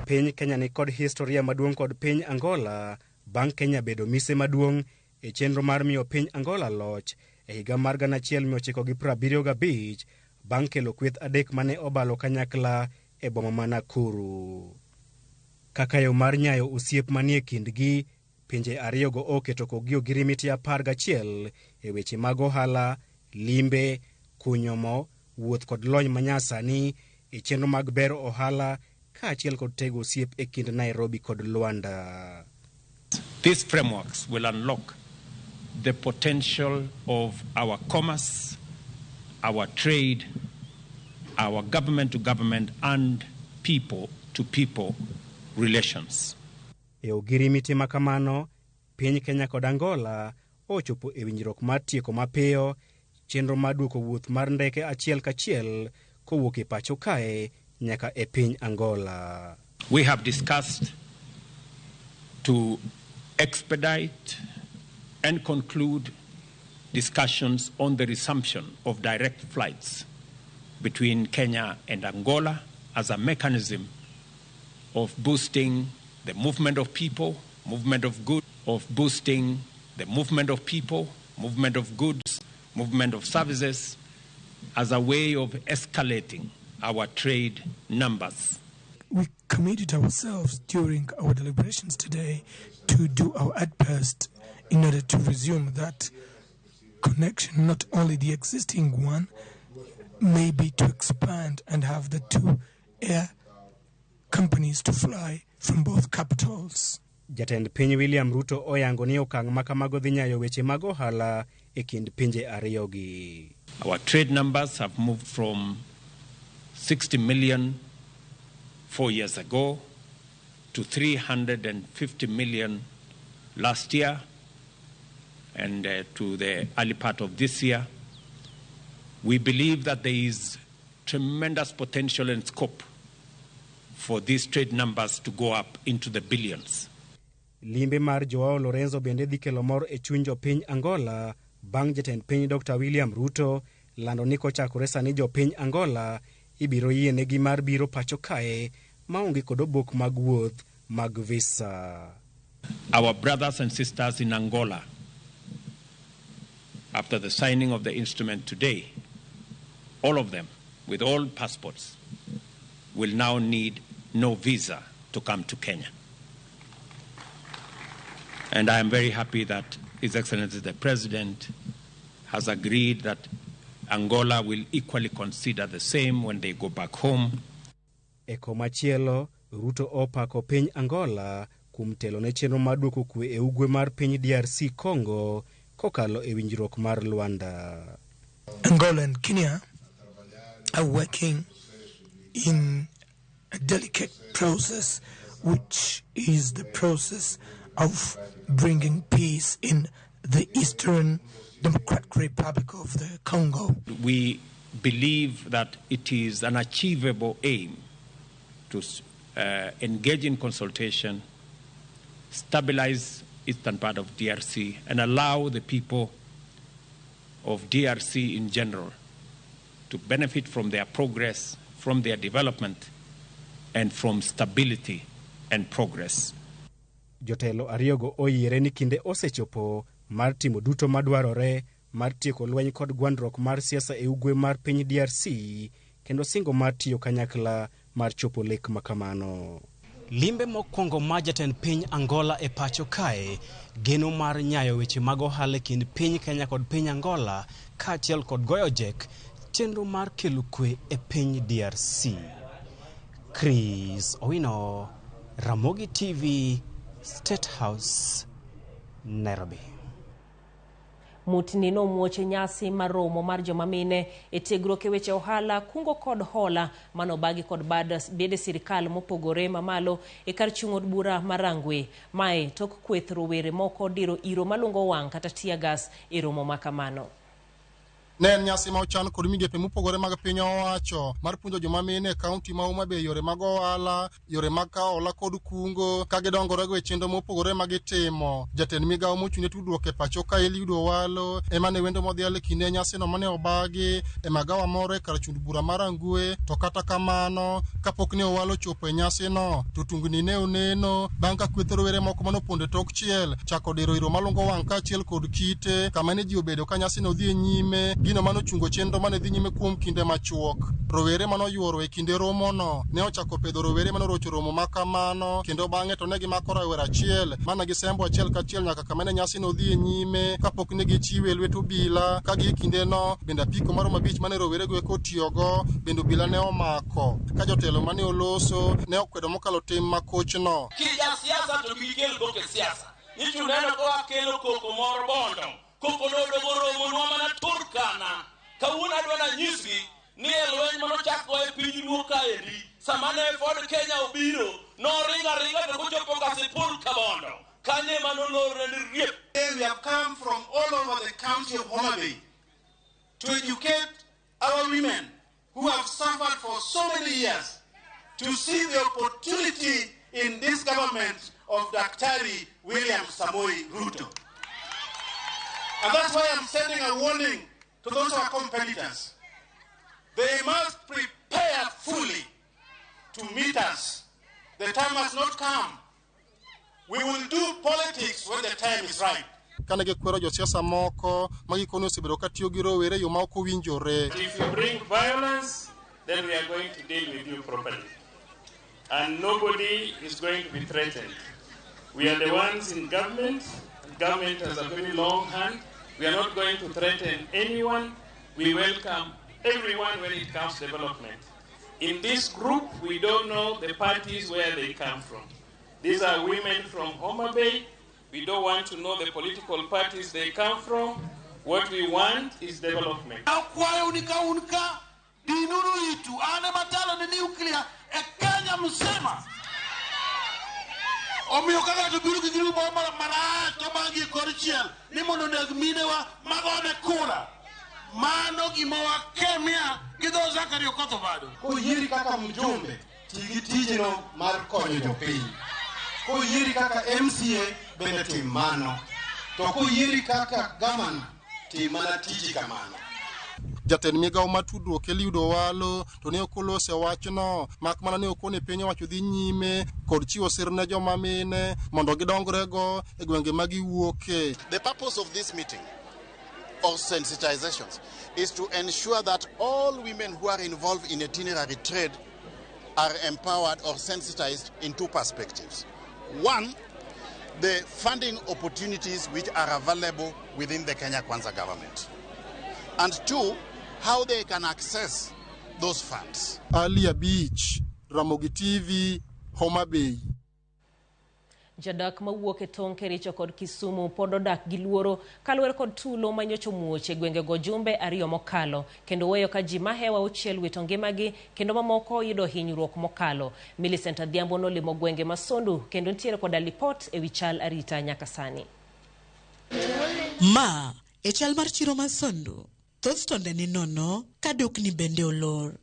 Piny Kenya ni kod historia maduong' kod piny Angola bang' Kenya bedo mise maduong' e chenro mar miyo piny Angola loch e higa mar 1975 bang' kelo kweth adek mane obalo kanyakla e boma ma Nakuru. Kaka yo mar nyayo osiep manie kindgi, pinje ariyogo oketo kogio ogirimiti 11 e weche mag ohala, limbe, kunyo mo, wuoth kod lony manyasani e chenro mag bero ohala kaachiel kod tego osiep e kind Nairobi kod Luanda. These frameworks will unlock the potential of our commerce, our trade, our government to government and people to people relations. E ogirimiti ma kamano, piny Kenya kod Angola ochopo e winjruok mar tieko mapiyo chenro mar duoko wuoth mar ndeke achiel kachiel kowuok e pacho kae nyaka e piny Angola. We have discussed to expedite and conclude discussions on the resumption of direct flights between Kenya and Angola as a mechanism of boosting the movement of people, movement of goods, of boosting the movement of people, movement of goods, movement of services, as a way of escalating our trade numbers. We committed ourselves during our deliberations today to do our utmost in order to resume that connection, not only the existing one, maybe to expand and have the two air companies to fly from both capitals. Jatend piny William Ruto oyango ni okang' ma kamago dhi nyayo weche mag ohala e kind pinje ariyogi. Our trade numbers have moved from 60 million 4 years ago to 350 million last year and to the early part of this year. We believe that there is tremendous potential and scope for these trade numbers to go up into the billions. Limbe mar Joao Lorenzo bende dhi kelo mor e chuny jopiny Angola bang' jatend piny Dr. William Ruto lando ni kochakore sani jopiny Angola ibiro yienegi mar biro pacho kae maonge kod obok mag wuoth mag visa. Our brothers and sisters in Angola, after the signing of the instrument today, all of them, with all passports, will now need no visa to come to Kenya. And I am very happy that His Excellency the President has agreed that Angola will equally consider the same when they go back home. E komachielo, Ruto opako piny Angola kuom telo ne chenro mar duoko kwe e ugwe mar piny DRC Congo kokalo e winjruok mar Luanda. Angola and Kenya are working in a delicate process, which is the process of bringing peace in the Eastern Democratic Republic of the Congo. We believe that it is an achievable aim to engage in consultation, stabilize eastern part of DRC, and allow the people of DRC in general to benefit from their progress, from their development, and from stability and progress. Jotelo ariyogo oyiere ni kinde osechopo mar timo duto madwarore mar tieko lweny kod gwandruok mar siasa e ugwe mar piny DRC kendo singo mar tiyo kanyakla mar chopo lek makamano. Limbe mokwongo mar jatend piny Angola e pacho kae geno mar nyayo weche mag ohala e kind piny Kenya kod piny Angola kaachiel kod goyo jek chenro mar kelo kwe e piny DRC. Chris Owino, Ramogi TV, State House, Nairobi. Mutni nomuoch e nyasi mar romo mar joma mine e tiegruok e weche ohala, kungo kod hola manobagi kod bad bede sirikal mopogore mamalo e kar chung' od bura ma Rangwe. Mae tok kweth rowere moko diro iro malungo wang' kata tear gas e romo ma kamano. Ne en nyasi ma ochan kod migepe mopogore mag piny owacho mar puonjo joma mine e kaunti ma Homa Bay yore mag ohala, yore mag kawo hola kod kungo ka gidongorego e chenro mopogore ma gitimo. Jatend migawo mochung' ne tudruok e pacho ka Eliud Owalo ema ne wendo modhial e kinde nyasino mane obagi e magawa moro e kar chund bura mar Rangwe. To kata kamano, kapok ne Owalo ochopo e nyasino, to tungni ne oneno bang' ka kweth rowere moko manopondo e tok chiel chako diro iro malungo wang' kaachiel kod kite kama ne ji obedo ka nyasino dhi e nyime, gino manochungo chenro mane dhi nyime kuom kinde machuok. Rowere manoyuoro e kinde romono ne ochako pedho rowere manorocho romo ma kamano, kendo bang'e to ne gimako rawera achiel mane gisembo achiel kachiel nyaka kama ne nyasino dhi e nyime kapok ne gichiwe e lwet obila. Ka gi kindeno bende apiko maromo 5 mane rowerego eko otiyogo bende obila ne omako, ka jotelo mane oloso ne okwedo mokalo tim makochno. Kija siasa to gikel koke siasa. Nyicho neno ko akelo koko moro bondo. Koko nodogo romonwa mana Turkana. Kawuono adwa nanyisgi ni e lweny manochak go e piny Luo kaendi, sama ne Ford Kenya obiro, noringo aringa to kochopo Kasipul Kabondo. Kanye manolorne ni riep. We have come from all over the county of Homa Bay to educate our women who have suffered for so many years to see the opportunity in this government of Daktari William Samoei Ruto. And that's why I'm sending a warning to those who are competitors. They must prepare fully to meet us. The time has not come. We will do politics when the time is right. Kane gikwero josiasa moko ma gikone osebedo ka tiyo gi rowere e yo ma ok owinjore. If you bring violence, then we are going to deal with you properly. And nobody is going to be threatened. We are the ones in government. Government has a very long hand. We are not going to threaten anyone. We welcome everyone when it comes to development. In this group, we don't know the parties where they come from. These are women from Homa Bay. We don't want to know the political parties they come from. What we want is development. Akwayo ni ka un ka dinuru itu ane matalo ni nuclear e Kenya mzima. Omiyo kaka to biro gi grup moro marach to magi kor chiel ni mondo neg minewa magone kura. Mano gima wakemia gi dho Zachary Okoth Obado. Koyieri kaka mjumbe, ti gi tijno mar konyo jopiny. Koyieri kaka MCA bende tim mano. To koyieri kaka gavana, tim mana tiji kamano. Jatend migawo mar tudruok Eliud Owalo to ne ok olose wachno, mak mana ne okone piny owacho dhi nyime kod chiwo sir ne joma mine mondo gidongrego e gwenge ma giwuoke. The purpose of this meeting or sensitizations is to ensure that all women who are involved in itinerary trade are empowered or sensitized in two perspectives. One, the funding opportunities which are available within the Kenya Kwanza government. And two, how they can access those funds. Alia Beach, Ramogi TV, Homa Bay. Jodak mawuok e tong' Kericho kod Kisumu pod odak gi luoro kaluwore kod tulo manyocha omuoch e gwengego jumbe 2 mokalo, kendo weyo ka ji mahewa 6 wito ngimagi kendo mamoko yudo hinyruok mokalo. Millicent Adhiambo nolimo gwenge ma Sondu kendo nitiere koda lipot ewi chal arita nyaka sani. Ma e chal mar chiro ma Sondu. Thoth tonde ni nono ka dukni bende olor.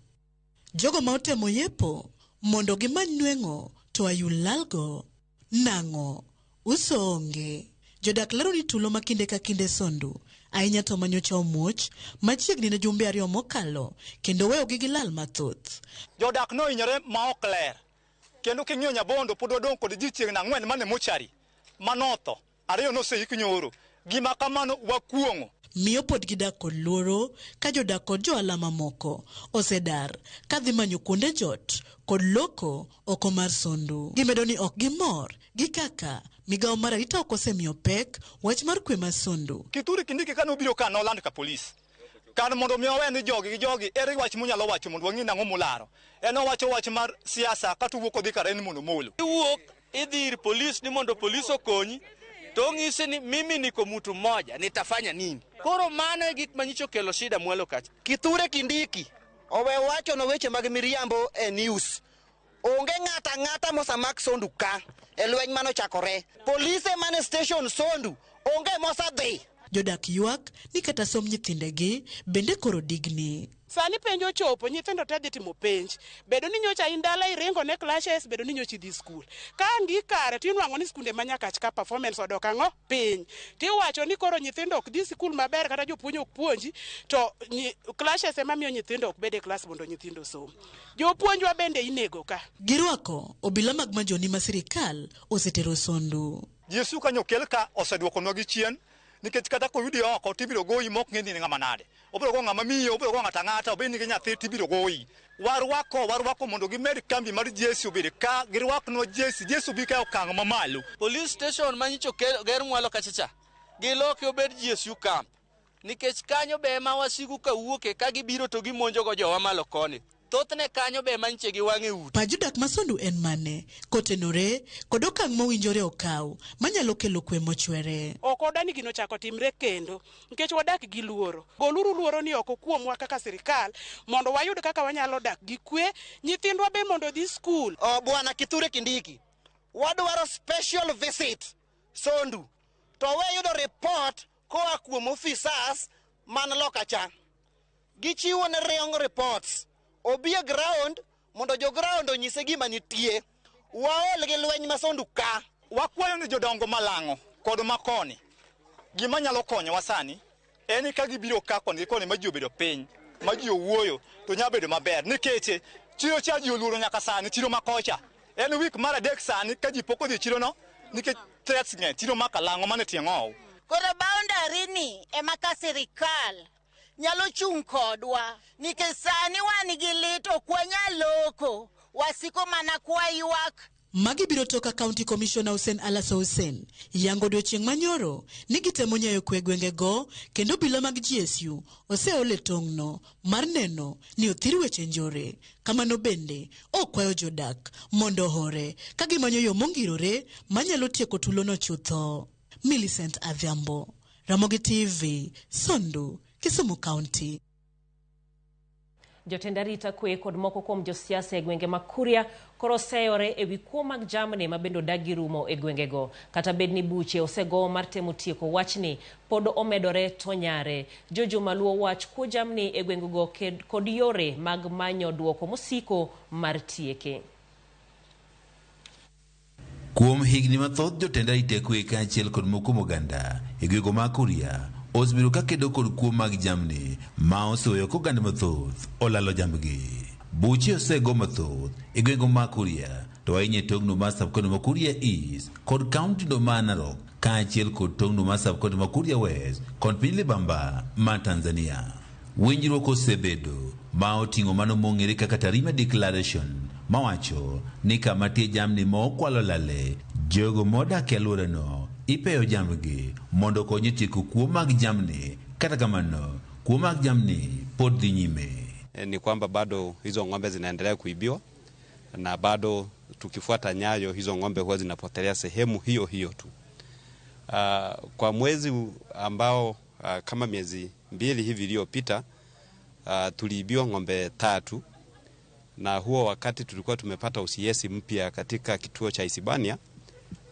Jogo ma otemo yepo mondo gimany nweng'o to ayulalgo. Nang'o uso onge. Jodak lero ni tulo ma kinde ka kinde Sondu ahinya to manyocha omuoch machiegni ne jumbe 2 mokalo kendo weyogi gi lal mathoth. Jodak nohinyore ma ok ler kendo king'iyo Nyabondo pod wadong' kod ji chiegni 4 mane mochari manotho, 2 noseik nyoro. Gima kamano wakuong'o. Miyo pod gidak kod luoro ka jodak kod johala mamoko osedar kadhi manyo kuonde jot kod loko oko mar Sondu. Gimedo ni ok gimor gi kaka migawo mar arita ok osemiyo pek wach mar kwe mar Sondu. Kithure Kindiki kane obiro ka noland ka polis kar mondo mi owe ni jogi gi jogi ere wach munyalo wacho mondo wang'i nang'o mularo. En owacho wach mar siasa kata owuok odhi kar en mondo molo. Iwuok idhi ir polis ni mondo polis okonyi to ong'isi ni mimi niko mtu mmoja nitafanya nini. Koro mano e gik manyicho kelo shida mwalo kacha. Kithure Kindiki owe wacho no weche mag miriambo e news. Onge ng'ata ng'ata mosamak Sondu ka e lweny manochakore. Polise mane station Sondu onge mosadhi. Jodak ywak ni kata somb nyithindegi bende koro digni. Sani penj ochopo, nyithindo te dhi timo penj. Bedo ni nyocha in dala iringo ne clashes, bedo ni nyocha idhi skul. Ka ang' kare tinwang'o ni skunde ma Nyakach ka performance odok ang'o piny. Tiwacho ni koro nyithindo ok dhi sikul maber kata jopuonj ok puonji, to clashes ema miyo nyithindo ok bed e klas mondo nyithindo osom. Jopuonjwa bende inego ka. Girwako obila mag majoni ma sirikal osetero Sondu. Yesu kanyo kel ka oseduokonwa gi chien nikech kata koyudi oko tibiro goyi mok ng'e ni in ng'ama nade. Obiro go ng'ama miyo, obiro go ng'ata ang'ata, obed ni gi nyathi tibiro goyi. Warwako mondo gimed kambi mar jeshi obed ka, girwaknwa jeshi, jeshi obi ka e okang' mamalo. Police station manyicho ger mwalo kachacha, giloke obed GSU camp. Nikech kanyo be ema wasigu ka wuoke ka gibiro to gimonjo go jowa malo koni. Thothne kanyo be ema nyiche gi wang'e udi. Pach jodak ma Sondu en mane kotenore kod okang' mowinjore okaw manyalo kelo kwe mochwere. Ok wadwa ni gino ochak otimre kendo nikech wadak gi luoro. Goluru luoro ni oko kuomwa kaka sirikal mondo wayud kaka wanyalo dak gi kwe, nyithindwa be mondo odhi skul. Bwana Kithure Kindiki, wadwaro special visit Sondu to weyudo report koa kuom officers man loka cha. Gichiwo ne wrong reports. Obi e ground mondo jo ground onyise gima nitie. Waol gi lweny ma Sondu ka. Wakwayo ni jodongo malang'o kod makoni gima nyalo konyowa sani en ka gibiro ka koni gi koni ma ji obedo piny ma ji owuoyo to nyalo bedo maber nikech chiro cha ji oluoro nyaka sani chiro ma kocha en wik mar adek sani ka ji pok odhi e chiro no nikech threats ng'eny chiro ma Kalang'o mane tie ng'ow. Koro boundary ni ema ka sirikal nyalo chung' kodwa nikech sani wan gi lit ok wanyal loko wasiko mana kwaywak. Magi biro toka County Commissioner Hussein Alaso Hussein yango odiochieng' manyoro ni gitemo nyayo kwe gwengego kendo obila mag GSU oseol e tong'no mar neno ni othir weche njore. Kamano bende okwayo jodak mondo ohore ka gimanyo yo mongirore manyalo tieko tulono chutho. Millicent Adhiambo, Ramogi TV, Sondu, Kisumu County. Jotend arita kwe kod moko kuom josiasa e gwenge mag Kuria koro oseyore ewi kuo mag jamni ma bende odagi rumo e gwengego. Kata bed ni buche osego mar temo tieko wachni, pod omedore to nyare. Jojo luwo wach kuo jamni e gwengego kod yore mag manyo duoko mosiko mar tieke. Kuom higni mathoth jotend arita kwe kaachiel kod moko kuom oganda e gwenge mag Kuria osebedo ka kedo kod kuo mag jamni ma oseweyo ka oganda mathoth olalo jambgi. Buche osego mathoth e gwenge mag Kuria to ahinya e tong'no mar sub-county ma Kuria East kod kaunti no mar Narok kaachiel kod tong'no mar sub-county ma Kuria West kod piny libamba mar Tanzania. Winjruok osebedo ma oting'o mano mong'ere kaka Tarime Declaration mawacho ni kama tie jamni ma okwalo lale, jogo modak e alworano ipeyo jambgi mondo okony e tieko kuo mag jamni. Kata kamano, kuo mag jamni pod dhi nyime. Ni kwamba bado hizo ng'ombe zinaendelea kuibiwa na bado tukifuata nyayo hizo ng'ombe huwa zinapotelea sehemu hiyo hiyo tu. Kwa mwezi ambao kama miezi 2 hivi iliyopita tuliibiwa ng'ombe 3, na huo wakati tulikuwa tumepata OCS mpya katika kituo cha Isibania,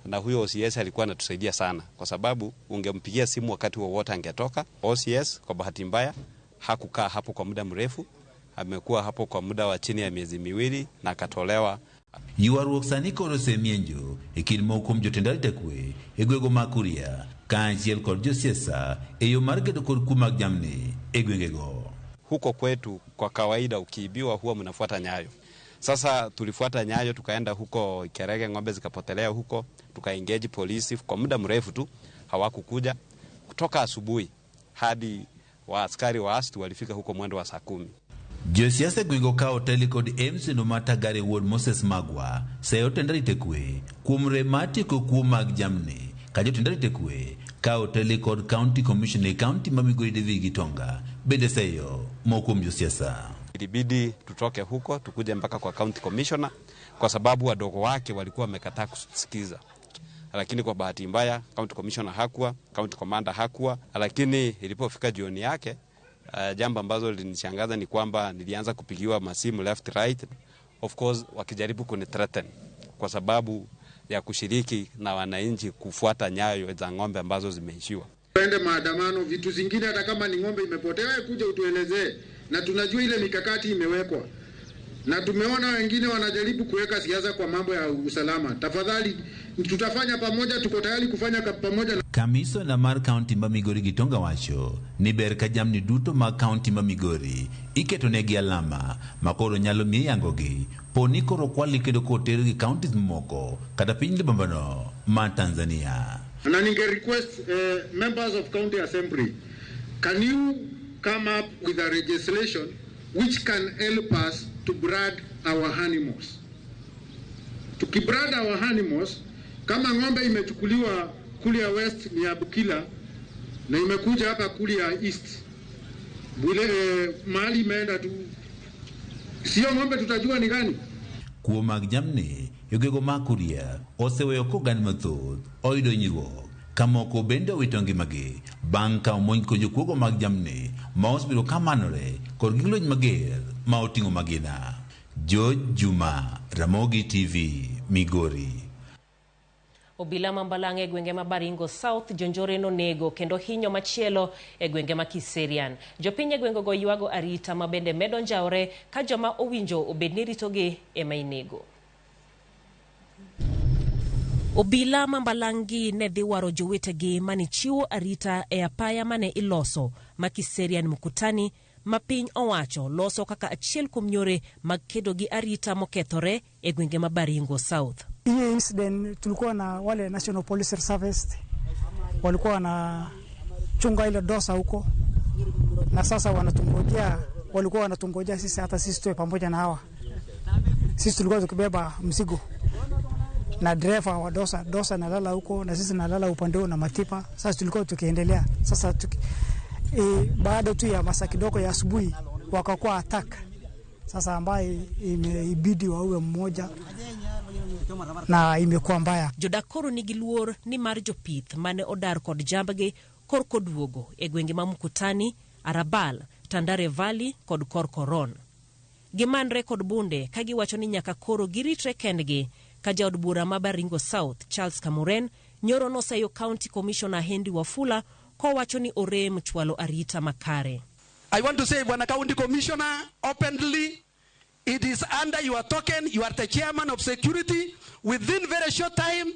na huyo OCS alikuwa anatusaidia sana kwa sababu ungempigia simu wakati wowote angetoka. OCS kwa bahati mbaya hakukaa hapo kwa muda mrefu, amekuwa hapo kwa muda wa chini ya miezi 2 na akatolewa. Ywaruok sani koro osemienjo e kind moko kuom jotend arita kwe e gwenge mag Kuria kaachiel kod josiasa e yo mar kedo kod kuo mag jamni e gwengego. Huko kwetu kwa kawaida ukiibiwa huwa mnafuata nyayo. Sasa tulifuata nyayo tukaenda huko Ikerege, ng'ombe zikapotelea huko, tukaengage polisi kwa muda mrefu tu hawakukuja. Kutoka asubuhi hadi wa askari wa ASTU walifika huko mwendo wa saa 10. Josiasa e gwengego ka oteli kod MC no mar Tagare Wuod Moses Magwa seyo jotend arita kwe kuom rem mar tieko kuo mag jamni ka jotend arita kwe ka oteli kod County Commissioner e kaunti ma Migori David Gitonga bende seyo moko kuom josiasa. Ilibidi tutoke huko tukuje mpaka kwa County Commissioner kwa sababu wadogo wake walikuwa wamekataa kusikiza. Lakini kwa bahati mbaya County Commissioner hakuwa, County Commander hakuwa. Lakini ilipofika jioni yake, jambo ambazo lilinishangaza ni kwamba nilianza kupigiwa masimu left right, of course wakijaribu kunithreaten kwa sababu ya kushiriki na wananchi kufuata nyayo za ng'ombe ambazo zimeishiwa. Twende maandamano, vitu zingine hata kama ni ng'ombe imepotea, wewe kuja utuelezee, na tunajua ile mikakati imewekwa, na tumeona wengine wanajaribu kuweka siasa kwa mambo ya usalama. Tafadhali, tutafanya pamoja, tuko tayari kufanya pamoja. Kamisona mar kaunti ma Migori Gitonga wacho ni ber ka jamni duto mag kaunti ma Migori iketonegi alama ma koro nyalo miye yangogi po ni koro kwalgi kendo kotergi counties mamoko kata piny libambano mar Tanzania. Na ninge request members of county assembly, can you come up with a legislation which can help us to brand our animals? Tukibrand our animals, kama ng'ombe imechukuliwa Kuria West ni ya Bukila na imekuja hapa Kuria East, Bule, mahali imeenda tu, sio ng'ombe tutajua ni gani. Kuo mag jamni e gwenge mag Kuria oseweyo koganda mathoth oyudo hinyruok ka moko bende owito ngimagi bang' ka omonj kod jokuogo mag jamni ma osebedo ka manore kod gig lweny mager ma oting'o magina. George Juma, Ramogi TV, Migori. Obila ma Mbalang' e gwenge ma Baringo South jonjore nonego kendo hinyo machielo e gwenge ma Kiserian. Jopiny e gwengego ywago arita ma bende medo njawre ka joma owinjo obed ni ritogi ema inego. Obila ma Mbalang' ne dhi waro jowetegi mane chiwo arita e apaya mane iloso ma Kiserian Mkutani ma piny owacho loso kaka achiel kuom yore mag kedo gi arita mokethore e gwenge ma Baringo South. Hiyo incident tulikuwa na wale National Police Service walikuwa wanachunga ile dosa huko, na sasa wanatungojea, walikuwa wanatungojea sisi hata sisi tuwe pamoja na hawa. Sisi tulikuwa tukibeba mzigo na dereva wa dosa, dosa nalala huko na sisi nalala upande huo na matipa. Sasa tulikuwa tukiendelea. Sasa baada tu ya masaa kidogo ya asubuhi wakakuwa attack. Sasa ambaye imeibidi waue mmoja na imekuwa mbaya. Jodak koro nigi luor ni mar jopith mane odar kod jambgi korko duogo e gwenge ma Mkutani, Arabal, Tandare Valley kod Korkoron. Gimanre kod bunde ka giwacho ni nyaka koro giritre kendgi ka jaod bura ma Baringo South Charles Kamuren nyoro noseyo County Commissioner Henry Wafula kowacho ni orem chwalo arita makare. I want to say, Bwana County Commissioner, openly, it is under your token, you are the chairman of security. Within very short time,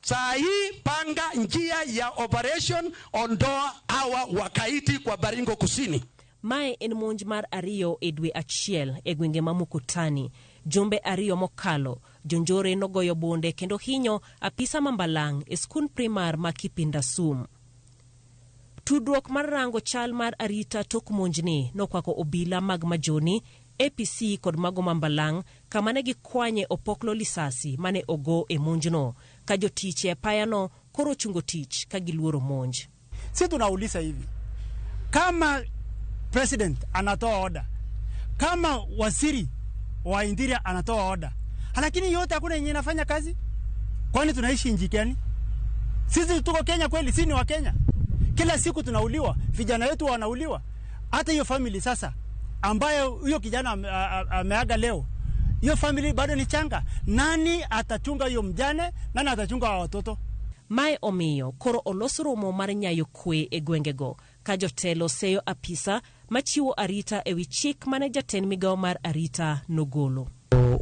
saa hii panga njia ya operation, ondoa hawa wakaiti kwa Baringo Kusini. Mae en monj mar ariyo e dwe achiel e gwenge ma Mkutani. Jumbe ariyo mokalo, jonjore nogoyo bunde kendo hinyo apisa ma Mbalang' e skund primar ma Kipindasum. Tudruok mar rango chal mar arita tok monjni nokwako obila mag Majoni, APC kod mago ma Mbalang' kama ne gikwanye opoklo lisasi mane ogo e monjno, ka jotich e apayano koro chungo tich ka giluoro monj. Si tunauliza hivi, kama president anatoa order, kama waziri wa interior anatoa order, lakini yote hakuna yenye inafanya kazi, kwani tunaishi nchi gani? Sisi tuko Kenya kweli? Si ni wa Kenya? Kila siku tunauliwa, vijana wetu wanauliwa. Hata hiyo family sasa ambayo huyo kijana ameaga leo, hiyo family bado ni changa. Nani atachunga hiyo mjane? Nani atachunga watoto? Mae omiyo koro olos romo mar nyayo kwe e gwengego ka jotelo seyo apisa machiwo arita ewi chik mane jatend migao mar arita nogolo.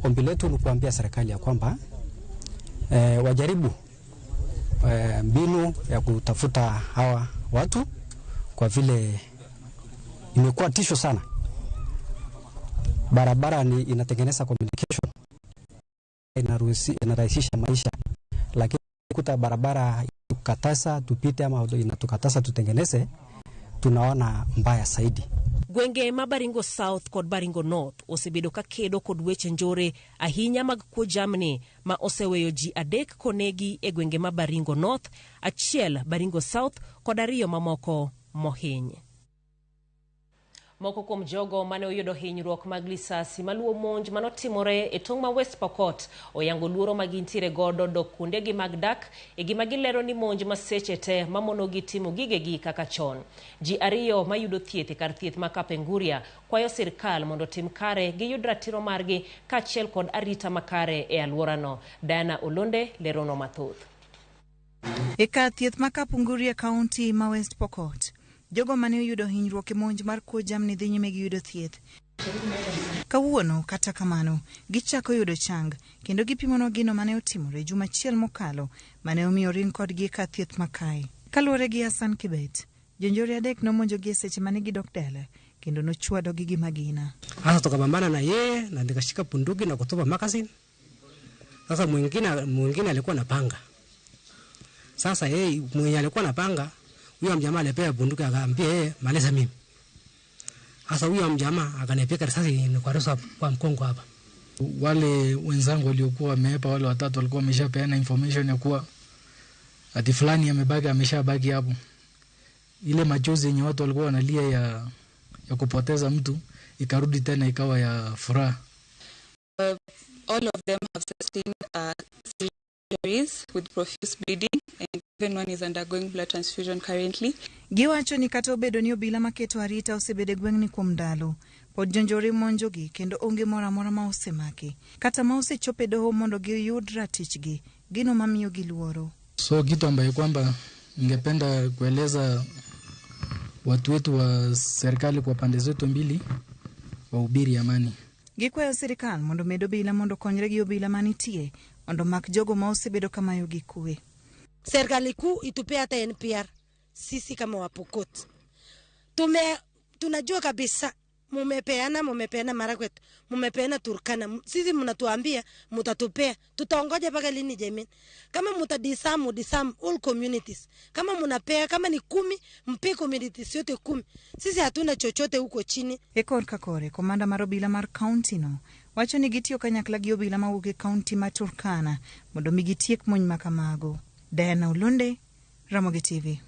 Ombi letu ni kuambia serikali ya kwamba wajaribu mbinu ya kutafuta hawa watu, kwa vile imekuwa tisho sana. Barabara ni inatengeneza communication, inarahisisha maisha, lakini kuta barabara tukatasa tupite ama inatukatasa tutengeneze, tunaona mbaya zaidi. Gwenge ma Baringo South kod Baringo North osebedo ka kedo kod weche njore ahinya mag kuo jamni ma oseweyo ji 3 konegi e gwenge ma Baringo North, 1 Baringo South kod 2 mamoko mohiny. Moko kuom jogo mane oyudo hinyruok mag lisasi maluwo monj manotimore e tong' ma West Pokot oyango luoro ma gintiere godo dok kuondegi mag dak e gima gilero ni monj ma seche te mamonogi timo gigegi kaka chon. Ji 2 mayudo thieth e kar thieth ma Kapenguria kwayo sirkal mondo tim kare giyud ratiro margi kaachiel kod arita makare e alworano. Diana Olonde lerono mathoth. E kar thieth ma Kapunguria e kaunti ma West Pokot, jogo mane oyudo hinyruok e monj mar kuo jamni dhi nyime gi yudo thieth. Kawuono, kata kamano, gichako yudo chang kendo gipimonwa gino mane otimore juma achiel mokalo mane omiyo oring kodgi e kar thieth ma kae. Kaluwore gi Hassan Kibet, jonjore adek nomonjogi e seche mane gidok dala kendo nochwadogi gi magina. Sasa tukapambana na yeye na nikashika bunduki na kutupa magazine. Sasa mwingine alikuwa na panga. Sasa yeye mwenye alikuwa na panga, huyo mjamaa alipewa bunduki akaambia yeye maliza mimi. Sasa huyo mjamaa akanipiga risasi nikarusa kwa mkongo hapa. Wale wenzangu waliokuwa wameepa, wale watatu walikuwa wameshapeana information ya kuwa ati fulani amebaki, ameshabaki hapo. Ile machozi yenye watu walikuwa wanalia ya kupoteza mtu ikarudi tena ikawa ya furaha. All of them have sustained injuries with profuse bleeding, and even one is undergoing blood transfusion currently. Giwacho ni kata obedo ni obila maketo arita osebedo e gweng'ni kuom ndalo, pod jonjore monjogi kendo onge moro amora ma osemaki kata ma osechopo e doho mondo giyud ratichgi, gino mamiyogi luoro. So kitu ambayo kwamba ningependa kueleza watu wetu wa serikali kwa pande zetu mbili, wahubiri amani. Gikwayo sirikal mondo omed obila mondo okonyre gi obila manitie mondo omak jogo ma osebedo kamayogi kwe. Serikali kuu itupee hata NPR sisi kama Wapokot. Tunajua kabisa mumepeana Marakwet, mumepeana Turkana. Sisi mnatuambia mtatupea, tutaongoja mpaka lini jameni? Kama mtadisamu, disarm all communities. Kama mnapea, kama ni 10, mpe communities yote 10. Sisi hatuna chochote huko chini. E kor ka kore, komanda mar obila mar kaunti no wacho ni gitiyo kanyakla gi obila mawuok e kaunti ma Turkana mondo mi gitiek monj ma kamago. Diana Olonde, Ramogi TV.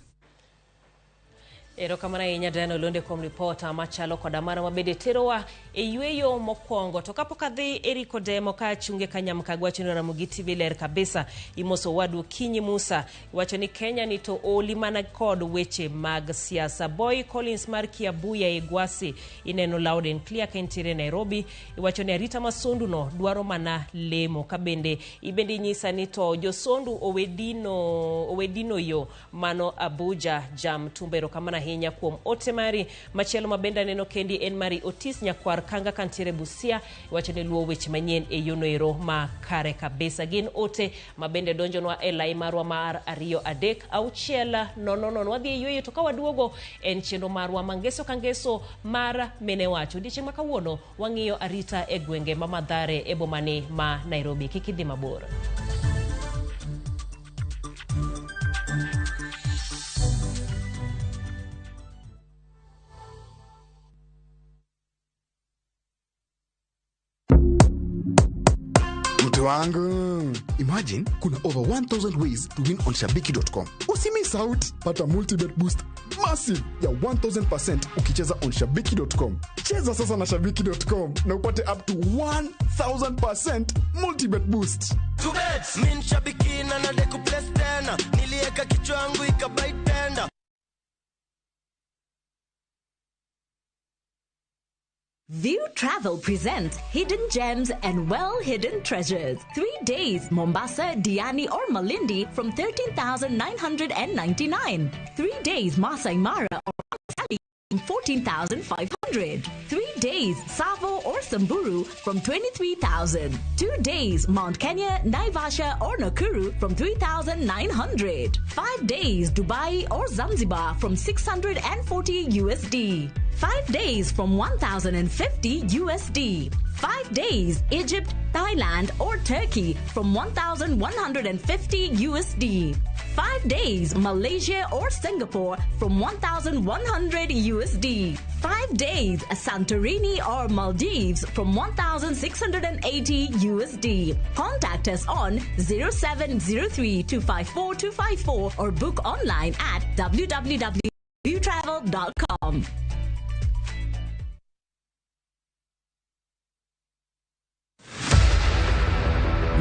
Erokamano ahinya Diana Olonde kuom ripota machalo koda mano mabende terowa e yweyo mokwongo. To kapok adhi Eric Odemo ka achunge kanyamkago wacho ni Ramogi TV ler kabisa. Imoso wadu Kinyi Musa wacho ni Kenya ni to oli mana kod weche mag siasa. Boy Collins mar Kiabuya e Gwasi ineno loud and clear ka entiere Nairobi. Iwacho ni arita ma Sondu no dwaro mana lemo. Kabende ibende inyisa ni to josondu owedino yo mano Abuja jam tumbe. Erokamano ahinya kuom ote mari. Machielo mabende aneno kendi en mari Otis Nyakwar Kanga kantiere Busia iwacho ni luwo weche manyien e yono ero ma kare kabisa. Gin ote mabende donjonwa e lai marwa mar 2 3 6 0 0. Wadhi e yweyo to ka waduogo en chenro marwa mangeso ka ngeso mar mine wacho. Odiechieng' ma kawuono wang'iyo arita e gwenge ma Mathare e bomani ma Nairobi. Kik idhi mabor. Wangu. Imagine kuna over 1000 ways to win on shabiki.com. Usimiss out. Pata multibet boost massive ya 1000% ukicheza on shabiki.com. Cheza sasa na shabiki.com na upate up to 1000% multibet boost. Min shabiki na nadeku place tena. Nilieka kichwa yangu ikabai tena. View Travel presents Hidden Gems and Well-Hidden Treasures. 3 days, Mombasa, Diani or Malindi from 13,999. 3 days, Masai Mara or Amboseli from 14,500. 3 days, Tsavo or Samburu from 23,000. 2 days, Mount Kenya, Naivasha or Nakuru from 3,900. 5 days, Dubai or Zanzibar from 640 USD. 5 days from 1,050 USD. 5 days, Egypt, Thailand or Turkey from 1,150 USD. 5 days, Malaysia or Singapore from 1,100 USD. 5 days, Santorini or Maldives from 1,680 USD. Contact us on 0703 254 254 or book online at www.viewtravel.com.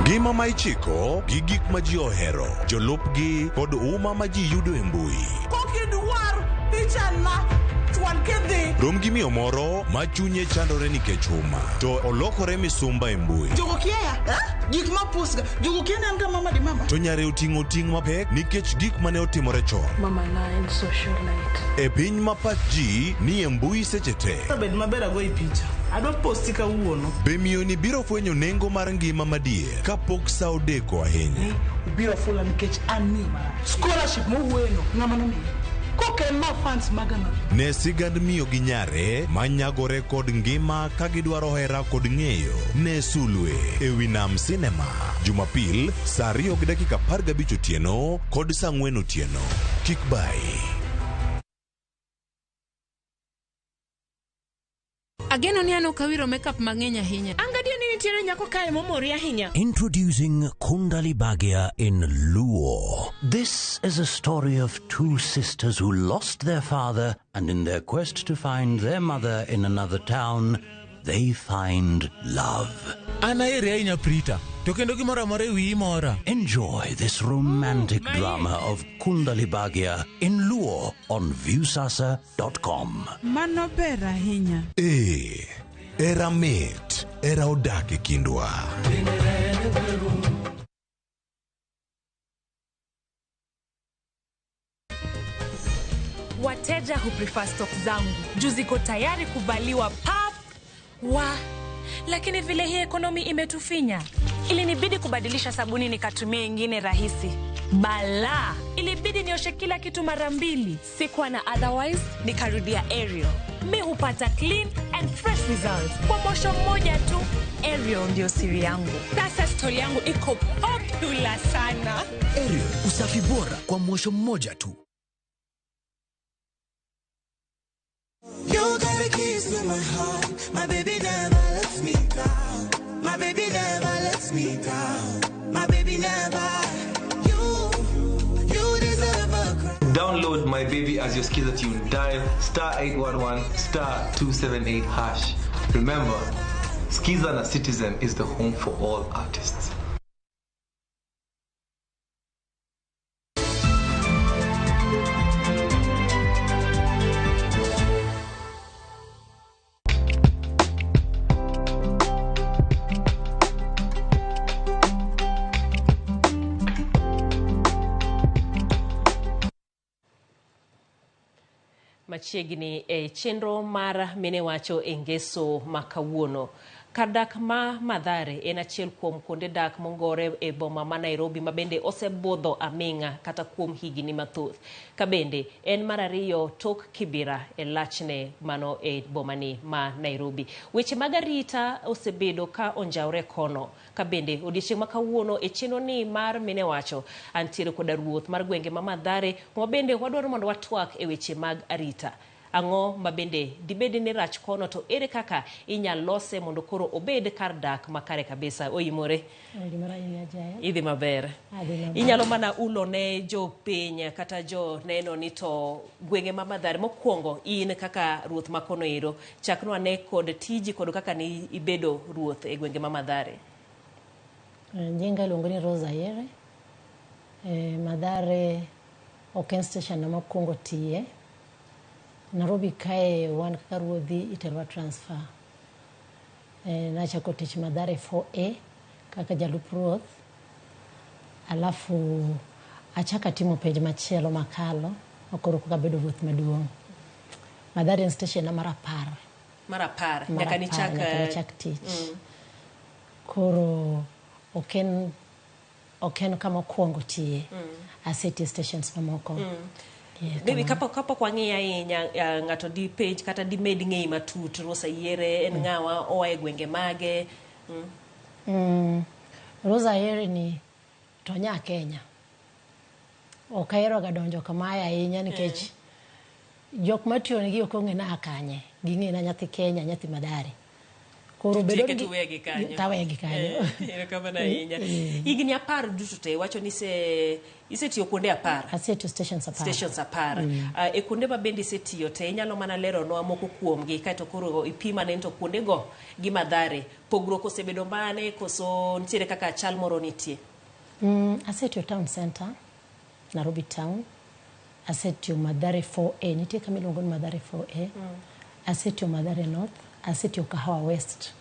Ngima ma ichiko gi gik ma ji ohero, jolupgi kod uma ma ji yudo e mbui. Kokidwar pichana Nikech wan kidhi. Rom gi miyo moro ma chunye chandore nikech huma, to olokore misumba e mbui. Jogo kiaya, eh? Gik ma pusga. Jogo kia ni an ga mama di mama. To nyare oting'o ting' mapek nikech gik mane otimore chon. Mama na en socialite. E piny ma pach ji ni e mbui seche te. Bed maber agoyi picha. Adwa posti kawuono. Be miyoni biro fwenyo nengo mar ngima madier kapok sa odeko ahinya? Ubiro fula nikech an miyo marach. Scholarship mowuoyeno ng'ama nomiyi? Kok en ma fans maga ma. Ne sigand miyo gi nyare ma nyagore kod ngima ka gidwaro hera kod ng'eyo. Ne Sulwe e wi Nam Cinema, Jumapil sa 2:15 otieno kod sa 4 otieno. Kik bayi. Ageno ni an ok awiro makeup mang'eny ahinya. An gadier ni nitiere nyako kae momori ahinya. Introducing Kundali Bhagya in Luo. This is a story of two sisters who lost their father and in their quest to find their mother in another town, they find love. An aheri ahinya Prita, to kendo gimoro amora e wiyi mora. Enjoy this romantic drama of Kundali Bhagya in Luo on Viusasa.com. Mano ber ahinya. Ee, era mit, era odak e kindwa. Wateja huprefer stock zangu juu ziko tayari kuvaliwa pap wa lakini vile hii ekonomi imetufinya, ilinibidi kubadilisha sabuni nikatumia ingine rahisi. Balaa, ilibidi nioshe kila kitu mara mbili. Sikuwa na otherwise, nikarudia Ariel. Mi hupata clean and fresh results kwa mosho mmoja tu. Ariel ndio siri yangu. Sasa stori yangu iko popular sana. Ariel, usafi bora kwa mwosho mmoja tu. You got the keys to my heart. My baby never lets me down. My baby never lets me down. My baby never. You deserve a crown. Download My Baby as your Skiza tune. Dial star 811 star 278 hash. Remember, Skiza na Citizen is the home for all artists. Machiegni e chenro mar Mine Wacho e ngeso ma kawuono. Kar dak ma Mathare en achiel kuom kuonde dak mongore e boma ma Nairobi ma bende osebudho aming'a kata kuom higni mathoth. Ka bende en mar ariyo tok Kibera e lachne mano e bomani ma Nairobi. Weche mag arita osebedo ka onjawre kono. Ka bende odiechieng' ma kawuono e chenro ni mar Mine Wacho antiere koda ruoth mar gwenge ma Mathare kuma bende wadwaro mondo watwak e weche mag arita. Ang'o ma bende dibed ni rach kono to ere kaka inyal lose mondo koro obed kar dak makare kabisa. Oimore, idhi maber. Inyalo mana ulo ne jopiny kata jo neno ni to gwenge ma Mathare mokwongo in kaka ruoth ma kono ero chaknwa ane kod tiji kod kaka ni ibedo ruoth e gwenge ma Mathare. Nyinga iluongo ni Rose Ayere. Mathare ok en station mokwongo tiye. Nairobi kae wan kaka ruodhi iterowa transfer. Nachako tich Mathare 4A kaka jalup ruoth. Alafu achaka timo penj machielo makalo makoro koka bedo ruoth maduong'. Mathare en station mar 10. Mar 10 nyaka nichak tich. Koro ok en kama okwongo tiye. Asetiyo stations mamoko. Maybe kapok wang'iyo ahinya ng'ato di penj kata dimed ng'eyi matut Rose Ayere en ng'awa oa e gwenge mage. Rose Ayere ni to nya Kenya. Ok ahero ga donjo kamae ahinya nikech jok matiyo nigi ok ong'e na kanye. Ging'e na nyathi Kenya, nyathi Mathare. Koro bedo ni tuwegi kanyo. Tawegi kanyo. Erokamano ahinya. Higni 10 duto te wacho ni isetiyo kuonde 10. Asetiyo stations 10. Stations 10. E kuonde ma bende isetiyo te inyalo mana leronwa moko kuomgi kaeto koro ipim ane to kuondego gi Mathare pogruok osebedo mane koso nitiere kaka chal moro nitie? Asetiyo town center, Nairobi town. Asetiyo Mathare 4A, nitie kama iluongo ni Mathare 4A. Asetiyo Mathare North, asetiyo Kahawa West,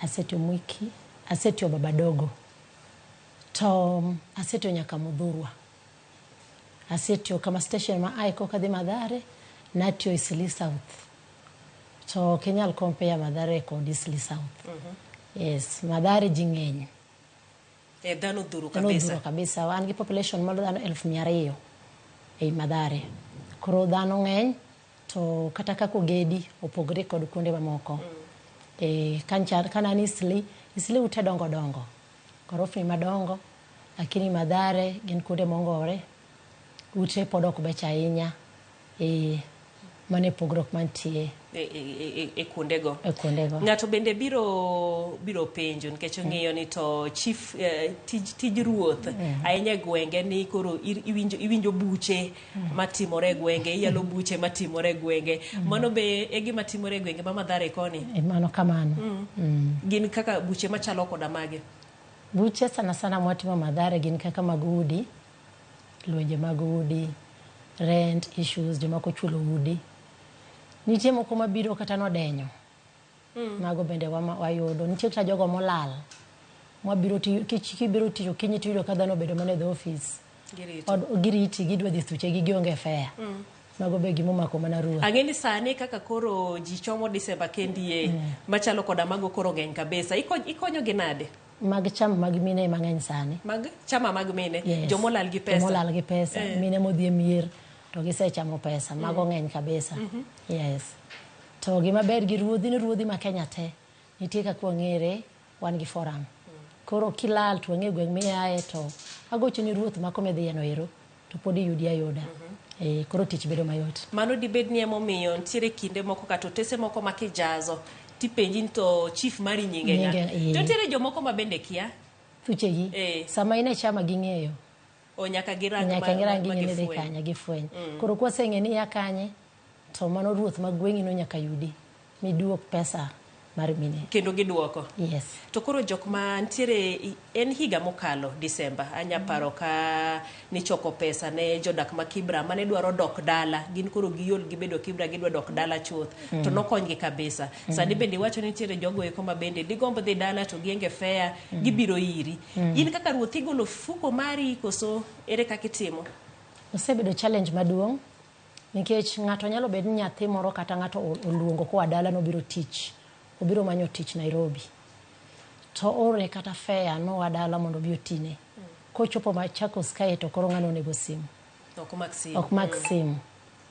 asetiyo Mwiki, asetiyo Babadogo. To asetiyo nyaka Muthurwa. Asetiyo kama station ma ae koka dhi Mathare, natiyo Eastleigh South. To ok inyal compare Mathare kod Eastleigh South. Yes, Mathare ji ng'eny. E dhano odhuro Dhano kabisa. odhuro kabisa. Wan gi population malo dhano 200,000 ei Mathare. Koro dhano ng'eny to kata kaka ogedi opogore kod kuonde mamoko. Kana ni Eastleigh, Eastleigh ute dongo dongo. Gorofni madongo, lakini Mathare gin kuonde mongore. Ute pod ok becho ahinya. Mano e pogruok mantie e kuondego. E kuondego. Ng'ato bende biro penjo nikech ong'iyo ni to chief tij ruoth ahinya e gwenge ni koro iwinjo buche matimore e gwenge, iyalo buche matimore e gwenge. Mano be e gima timore e gwenge ma Mathare koni? Mano kamano. Gin kaka buche machalo koda mage? Buche sana sana mwatimo Mathare gin kaka mag udi, lwenje mag udi, rent issues, jomoko chulo udi. Nitie moko mabiro kata nodenyo. Mago bende wayudo. Nitie kata jogo molal. Mwabiro kibiro tich okinyi tiyudo ka dhano obedo mana e the office. Girito. Giriti, gidwa dhi thuchegi gionge fare. Mago be gimomako mana ruoth. Ang'e ni sani kaka koro ji chomo Disemba kendie, machalo koda mago koro ng'eny kabisa. Ikonyo gi nade? Mag chama mag mine mang'eny sani. Mag chama mag mine? Yes. Jomolal gi pesa. Jomolal gi pesa. Mine modhi e mier to gisechamo pesa. Mago ng'eny kabisa. Yes. To gima ber gi ruodhi ni ruodhi ma Kenya te nitie kaka wang'ere, wan gi forum. Koro kilal to wang'e gweng' miaye to agocho ni ruoth ma koma idhiye no ero to pod iyudi ayuda. Koro tich bedo mayot. Mano dibed ni emomiyo nitiere kinde moko kata otese moko ma kijazo tipenji ni to chief mari nyinge ng'a? Nyinge, To nitiere jomoko ma bende kia. Thuchegi. Sama in e chama ging'eyo. O nyaka girang Nyaka girang ma ging'e ni dhi gifweny. kanye, gifweny. Koro kwaseng'e ni ya kanye, to mano ruoth ma gweng'i no nyaka yudi miduok pesa mar mine. Kendo giduoko. Yes. To koro jok ma nitiere en higa mokalo Disemba, anya paro ka nichoko pesa ne jodak ma Kibra mane dwaro dok dala, gin koro giol gibedo Kibra gidwa dok dala chuth, to nokonygi kabisa. Sani bende iwacho ni nitiere jogo eko ma bende digomb dhi dala to gienge fare, gibiro iri. In kaka ruoth igolo fuko mari koso ere kaka itimo? Osebedo challenge maduong' nikech ng'ato nyalo bedo ni nyathi moro kata ng'ato oluongo koa dala nobiro tich, obiro manyo tich Nairobi. To oorne kata fare noa dala mondo obi otine. Kochopo Machakos kae to koro ng'ano onego simu. Ok mak simu. Ok mak simu.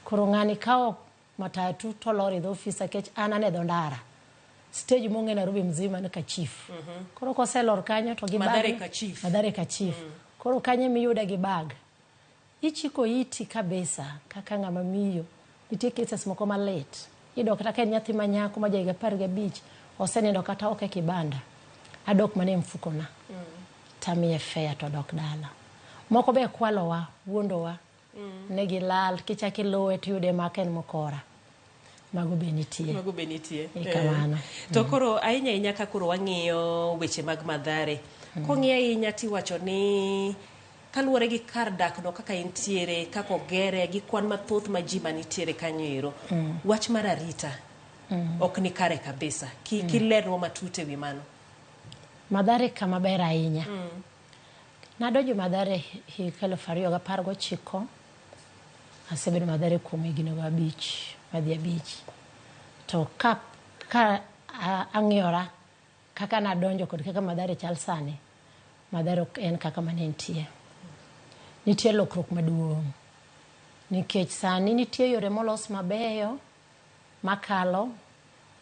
Koro ng'ani kawo matatu to lor e dho ofis nikech an ane dho ndara. Stage mong'e Nairobi mzima ni ka chief. Koro koselor kanyo to gi bag. Mathare ka chief. Mathare ka chief. Koro kanyo emiyude gi bag. Ichiko iti kabisa kaka ng'ama miyo. Nitie cases moko malit. Iyudo kata ka en nyathi ma nyako ma ja higa 15 osenindo kata ok e kibanda. Adok mana e mfukona. Tamiye fare to dok dala. Moko be kwalowa, wuondowa. Ne gilal, kichako iluwe tiyude ma ka en mokora. Mago be nitie. Mago be nitie. Kamano. To koro ahinya ahinya ka koro wang'iyo weche mag Mathare. Kong'i ahinya tiwacho ni kaluwore gi kar dak no kaka entiere, kaka ogere, gi kwan mathoth ma ji manitiere kanyo ero. Wach mar arita ok ni kare kabisa. Kilernwa matut ewi mano. Mathare kama ber ahinya. Nadonjo Mathare higa 2019. Asebedo Mathare kuom higni 5, madhi 5. To ka ang'iyora kaka nadonjo kod kaka Mathare chal sani, Mathare ok en kaka mane entie. Nitie lokruok maduong' nikech sani nitie yore molos mabeyo makalo,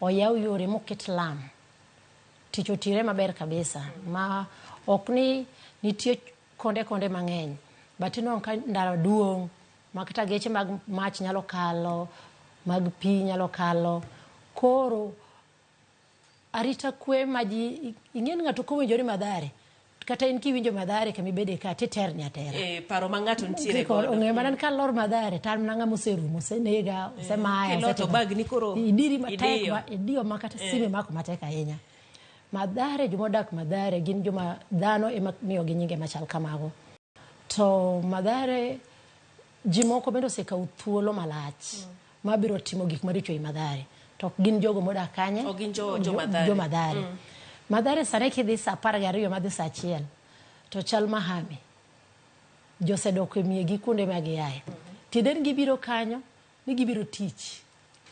oyaw yore moket lam. Tich otire maber kabisa ma ok ni nitie konde mang'eny, but inwang'o ka ndara duong' ma kata geche mag mach nyalo kalo, mag pi nyalo kalo. Koro arita kwe ma ji ing'e ni ng'ato kowinjore Mathare, kata in kiwinjo Mathare kama ibede ka titerni atera. Paro ma ng'ato nitiere godo. Ong'eyo mana ni kalor Mathare to an mana ng'ama oserumo, osenega, osemaya, Kiloto osetimo. bag ni koro Idiri matek, idiyo. idiyo ma kata sime mako matek ahinya. Mathare, jomodak Mathare gin joma dhano ema miyogi nyinge machal kamago. To Mathare Ji moko bende osekawo thuolo malach mabiro timo gik maricho ei Mathare. To ok gin jogo modak kanye? Ok gin jo Mathare. Jo Mathare. Mathare sani kidhi saa 12 madhi saa 1 to chal mahame. Josedok e miegi kuonde ma giaye. Tiende ni gibiro kanyo ni gibiro tich.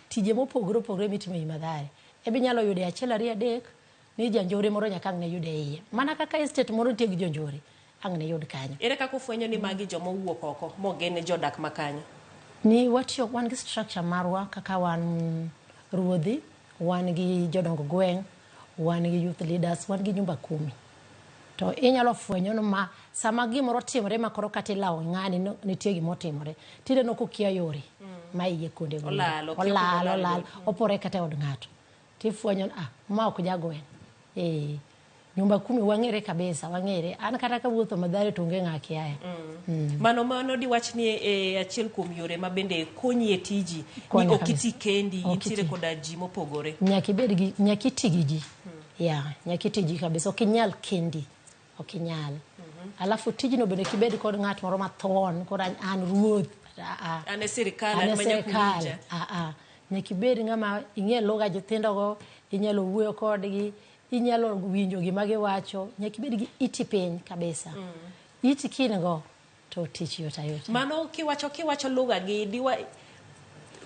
Tije mopogore opogore mitimo ei Mathare. Ebe inyalo yude 1 2 3 ni janjore moro nyaka ang' ne yude iye. Mana kaka estate moro nitie gi jonjore ang' ne yud kanyo. Ere kaka ufwenyo ni magi joma owuok oko mok gin jodak ma kanyo? Ni watiyo wan gi structure marwa kaka wan ruodhi, wan gi jodong gweng', wan gi youth leaders, wan gi nyumba kumi. To inyalo fwenyo ni ma sama gimoro timore ma koro kata ilawo ng'ani nitie gima otimore. Tineno kokia yore ma iye kuonde go. Olal, okia Olal, kuma olal, olal. opore kata e od ng'ato. Tifwenyo ni ma ok jagweng'. Nyumba kumi wang'ere kabisa, wang'ere. An kata kawuotho Mathare to onge ng'a kiaye. Mano diwach ni achiel kuom yore ma bende konyi e tiji, ni Konya ok iti kabisa. kendi, Ok intiere iti. koda ji mopogore. Nyaka ibed gi, nyaka iti gi ji. Ya, nyaka iti gi kabisa. Ok inyal kendi. Ok inyal. Alafu tijno bende kibed kod ng'at moro mathuon, koro an ruoth. An e sirikal, An e an ma nyaka sirikal. uwinja. Nyaka ibed ng'ama ing'e lugha nyithindogo, inyalo wuoyo kodgi, inyalo winjo gima giwacho, nyaka ibed gi iti piny kabisa. Iti kin go to tich yot ayota. Mano kiwacho lugha gi diwa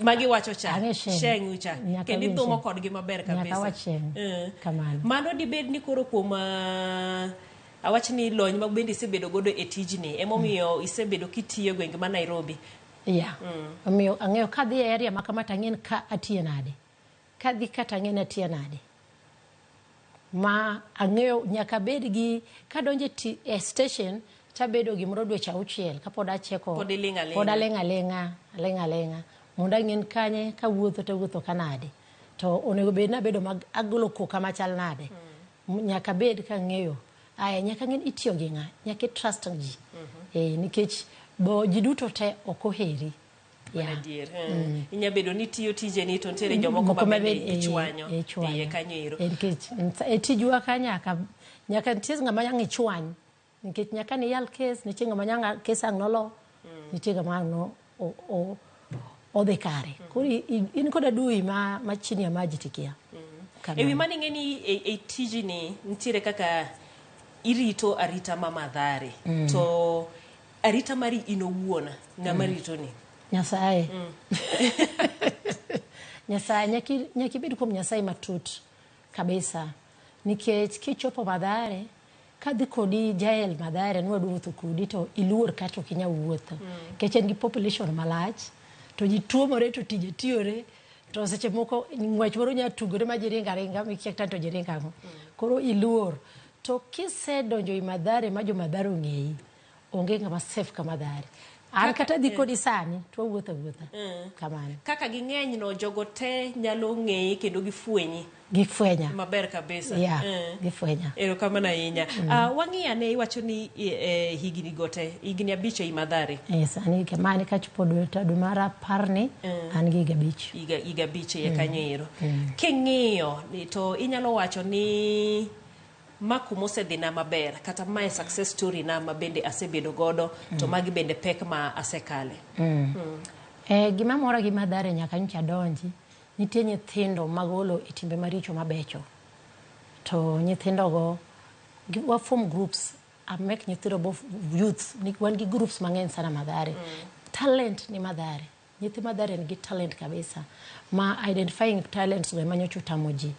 magiwacho cha, Ang'e sheng. sheng ucha, Nyaka kendo winj idhumo sheng. kodgi maber Nyaka kabisa. wach sheng. Kamano. Mano dibed ni koro kuom awach ni lony ma bende isebedo godo e tijni, emomiyo isebedo kitiyo e gwenge ma Nairobi. Yeah. Omiyo ang'eyo kadhi e area ma kama to ang'e ni ka atiyo nade. Kadhi kata ang'e ni atiyo nade. Ma ang'eyo nyaka bed gi kadonjo e station tabedo gimoro dweche 6 kapod acheko. Pod iling' aling'a. Pod aling' aling'a, aling' aling'a. Mondo ang'e ni kanye kawuotho tawuotho kanade. To onego bed ni abedo mag agolo koka machal nade. Nyaka bed kang'eyo. Aya, nyaka ng'e ni itiyo gi ng'a, nyaka i trust ji. Nikech bo ji duto te ok oheri. Mano adier. Inya bedo ni tiyo tijeni to nitiere jomoko Moko ma ma bende bende, ichwanyo ichwanyo. iye kanyo ero. Nikech e tijwa ka nyaka nitie ng'ama nyang' ichwany. Nikech nyaka ni yal kes, nitie ng'ama nyang' kes ang' nolo, nitie ng'ama ang' no odhi kare. Koro in kod adui ma chini ya maji tikia. Kamano. E wi mano ing'e ni e tijni nitiere kaka irito arita ma Mathare. To arita mari in owuon, ng'ama rito ni? Nyasaye. Nyasaye, nyaka ibed kuom Nyasaye matut kabisa. Nikech kichopo Mathare, kadhi kodi jael Mathare nwadwa wuotho kodi to iluor kata ok inyal wuotho. Nikech en gi population malach, to ji tuomore to tije tiyore, to seche moko ng'wech moro nyalo tugore ma ji ringo aringa, mikia kata to ji ringo ang'o. Koro iluor. To kisedonjo i Mathare ma jo Mathare ong'eyi, onge ng'ama safe ka Mathare. An kata dhi kodi sani, to wawuotho awuotha. Kamano. Kaka ging'eny no, jogo te nyalo ng'eyi kendo gifwenyi. Gifwenya. Maber kabisa. Yeah, gifwenya. Erokamano ahinya. Wang'i ane iwacho ni higni go te, higni 5 ei Mathare. Sani kamani kachopo dwe mar 10 ni, an gi higa 5. Higa 5 e kanyo ero. King'iyo to inyalo wacho ni ma kuma osedhina maber, kata mae success story na ma bende asebedo godo, to magi bende pek ma asekale. Gima mora gi Mathare nyaka nyocha donji, nitie nyithindo magolo e timbe maricho mabecho. To nyithindogo, wa form groups, amek nyithindo both youth, wan gi groups mang'eny sana Mathare. Talent ni Mathare. Nyithi Mathare nigi talent kabisa. Ma identifying talents go ema nyocha otamo ji.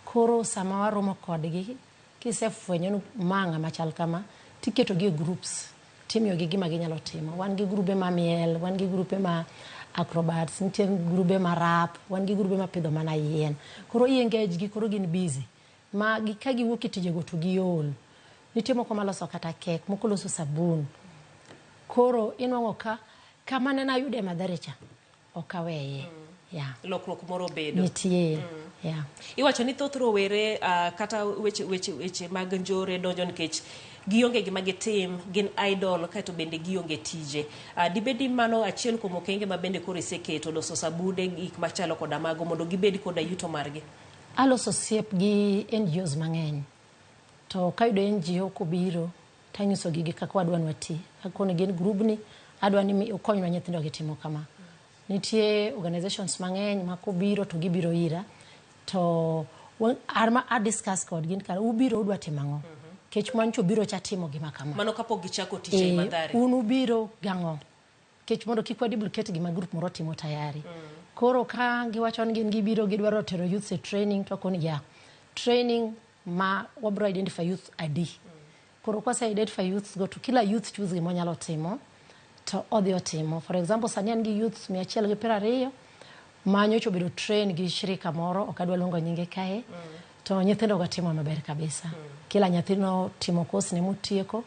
Koro sama waromo kodgi, kisefwenyo ni ma ng'ama chal kama, tiketogi e groups, timiyogi gima ginyalo timo. Wan gi grube ma miel, wan gi grube ma acrobats, nitie grube ma rap, wan gi grube ma pidho mana yien. Koro i engage gi, koro gin busy. Ma ka giwuok e tijego to giol. Nitie moko maloso kata kek, moko loso sabun. Koro inwang'o ka kama nene ayude Mathare cha, ok aweye. Yeah. Lokruok moro obedo. Nitie. Yeah. Iwacho ni thoth rowere kata weche mag njore donjo nikech gionge gima gitim, gin idle, kaeto bende gionge tije. Dibed ni mano achiel kuom okenge ma bende koro iseketo, loso sabunde, gik machalo koda mago, mondo gibed koda yuto margi? Aloso osiep gi NGOs mang'eny. To kayudo NGO kobiro, tanyisogi gi kaka wadwa ni wati. Akoni gin grubni, Adwa ni ukonywa nyithindo gi timo kama. Nitie organizations mang'eny ma kobiro to gibiro ira to a discuss kodgi ni kara ubiro udwa timo ang'o. Kech mancho biro cha timo gima kama. Mano kapok gichako tich ei Mathare. Un ubiro gang'o? Kech mondo kik waduplicate gima group moro timo tayari. Koro ka giwacho ni gin gibiro gidwaro tero youths e training to akoni ya. Training ma wabro identify youth adi. Koro kwase identify youths go to kila youth choose gima onyalo timo to odhi otimo. For example, sani an gi youths 120 ma nyocha obedo train gi shirika moro, ok adwa luongo nyinge kae. To nyithindo go timo maber kabisa. Kila nyathi notimo course ne motieko.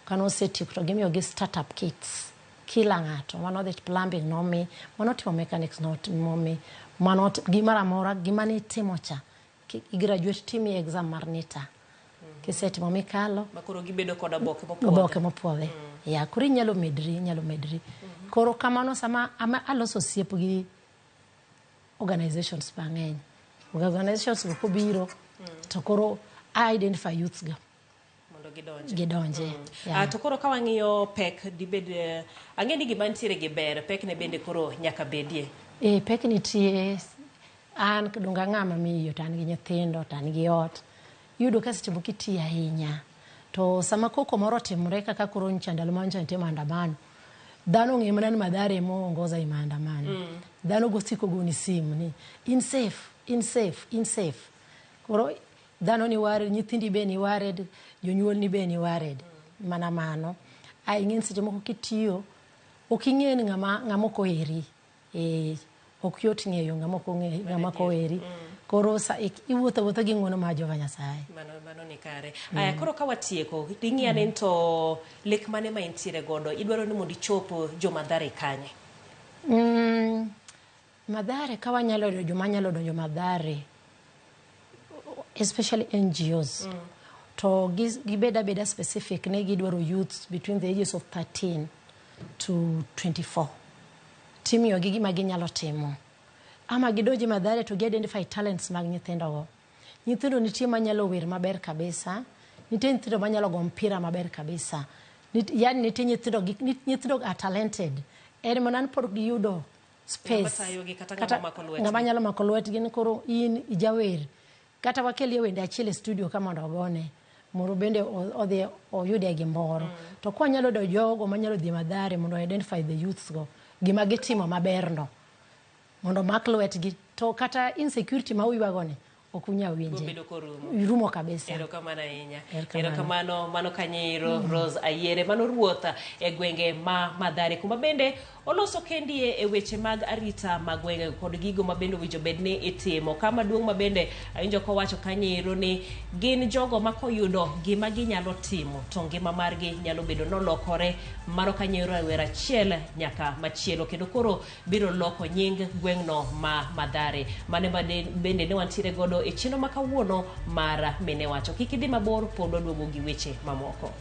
Kane osetieko to gimiyo gi startup kits. Kila ng'ato mano dhi plumbing nomi, mano timo mechanics nomi, mano gimoro amora gima nitimo cha. I-graduate timi exam mar NITA. Kisetimo mikalo Ma koro gibedo kod oboke mopuodhi. Oboke mopuodhi. Ya, koro inyalo medri, inyalo medri. Koro kamano sama aloso osiep gi organizations mang'eny. Organizations go kobiro to koro I identify youths go. Mondo gidonje. Gidonje. Yeah. To koro ka wang'iyo pek dibed ang'e ni gima nitiere gi ber, pek ne bende koro nyaka bedie. Pek nitie. An donga ng'ama miyo to an gi nyithindo to an gi ot. Iyudo ka seche moko itiyo ahinya. To sama koko moro otimore kaka koro nyocha ndalo ma nyocha nitie maandamano, dhano ong'eyo mana ni Mathare ema ongoza e maandamano. Dhano go siko goni simu ni in safe, in safe, in safe. Koro dhano ni worried, nyithindi be ni worried, jonyuol ni be ni worried. Mana mano. Ai ing'e ni seche moko kitiyo, ok ing'e ni ng'ama ok oheri. Ok yot ng'eyo ng'ama ok ong'e, ng'ama ok oheri. Koro iwuotho awuotha gi ng'uono mar Jehova Nyasaye. Mano ni kare. Aya, koro ka watieko, ding'i ane to lek mane ma intiere godo? Idwaro ni mondo ichop jo Mathare kanye? Mathare ka wanyalo yudo joma nyalo donjo Mathare, especially NGOs. To gibed abeda specific ne gidwaro youths between the ages of 13 to 24. Timiyogi gima ginyalo timo. Ama gidonje Mathare to gi-identify talents mag nyithindogo. Nyithindo nitie manyalo wer maber kabisa, nitie nyithindo manyalo go mpira maber kabisa. Yani nitie nyithindo, nyithindo are talented. En mana ni pod giyudo space. Ng'ama tayogi kata ng'ama mako lwetgi. Ng'ama nyalo mako lwetgi ni koro in ijawer. Kata wakelie wende achiel e studio ka mondo ogone. Moro bende odhi oyude gimoro. To kwa nyalo yudo jogo manyalo dhi Mathare mondo identify the youths go. Gima gitimo maber no. Mondo mak lwetgi. To kata insecurity ma uywago ni, ok unyal winje. Bobedo korumo. Rumo kabisa. Erokamano ahinya. Erokamano. Erokamano, mano kanyero Rose Ayiere, mano ruoth e gwenge ma Mathare, kuma bende oloso kendie e weche mag arita mag gwenge kod gigo ma bende owinjo bed ni itimo. Kama duong' ma bende awinjo kowacho kanyero ni gin jogo ma koyudo gima ginyalo timo to ngima margi nyalo bedo nolokore. Mano kanyero e wer achiel nyaka machielo, kendo koro biro loko nying gweng'no ma Mathare. Mane bende ne wantiere godo e chenro ma kawuono mar Mine Wacho. Kik idhi mabor, pod waduogo gi weche mamoko.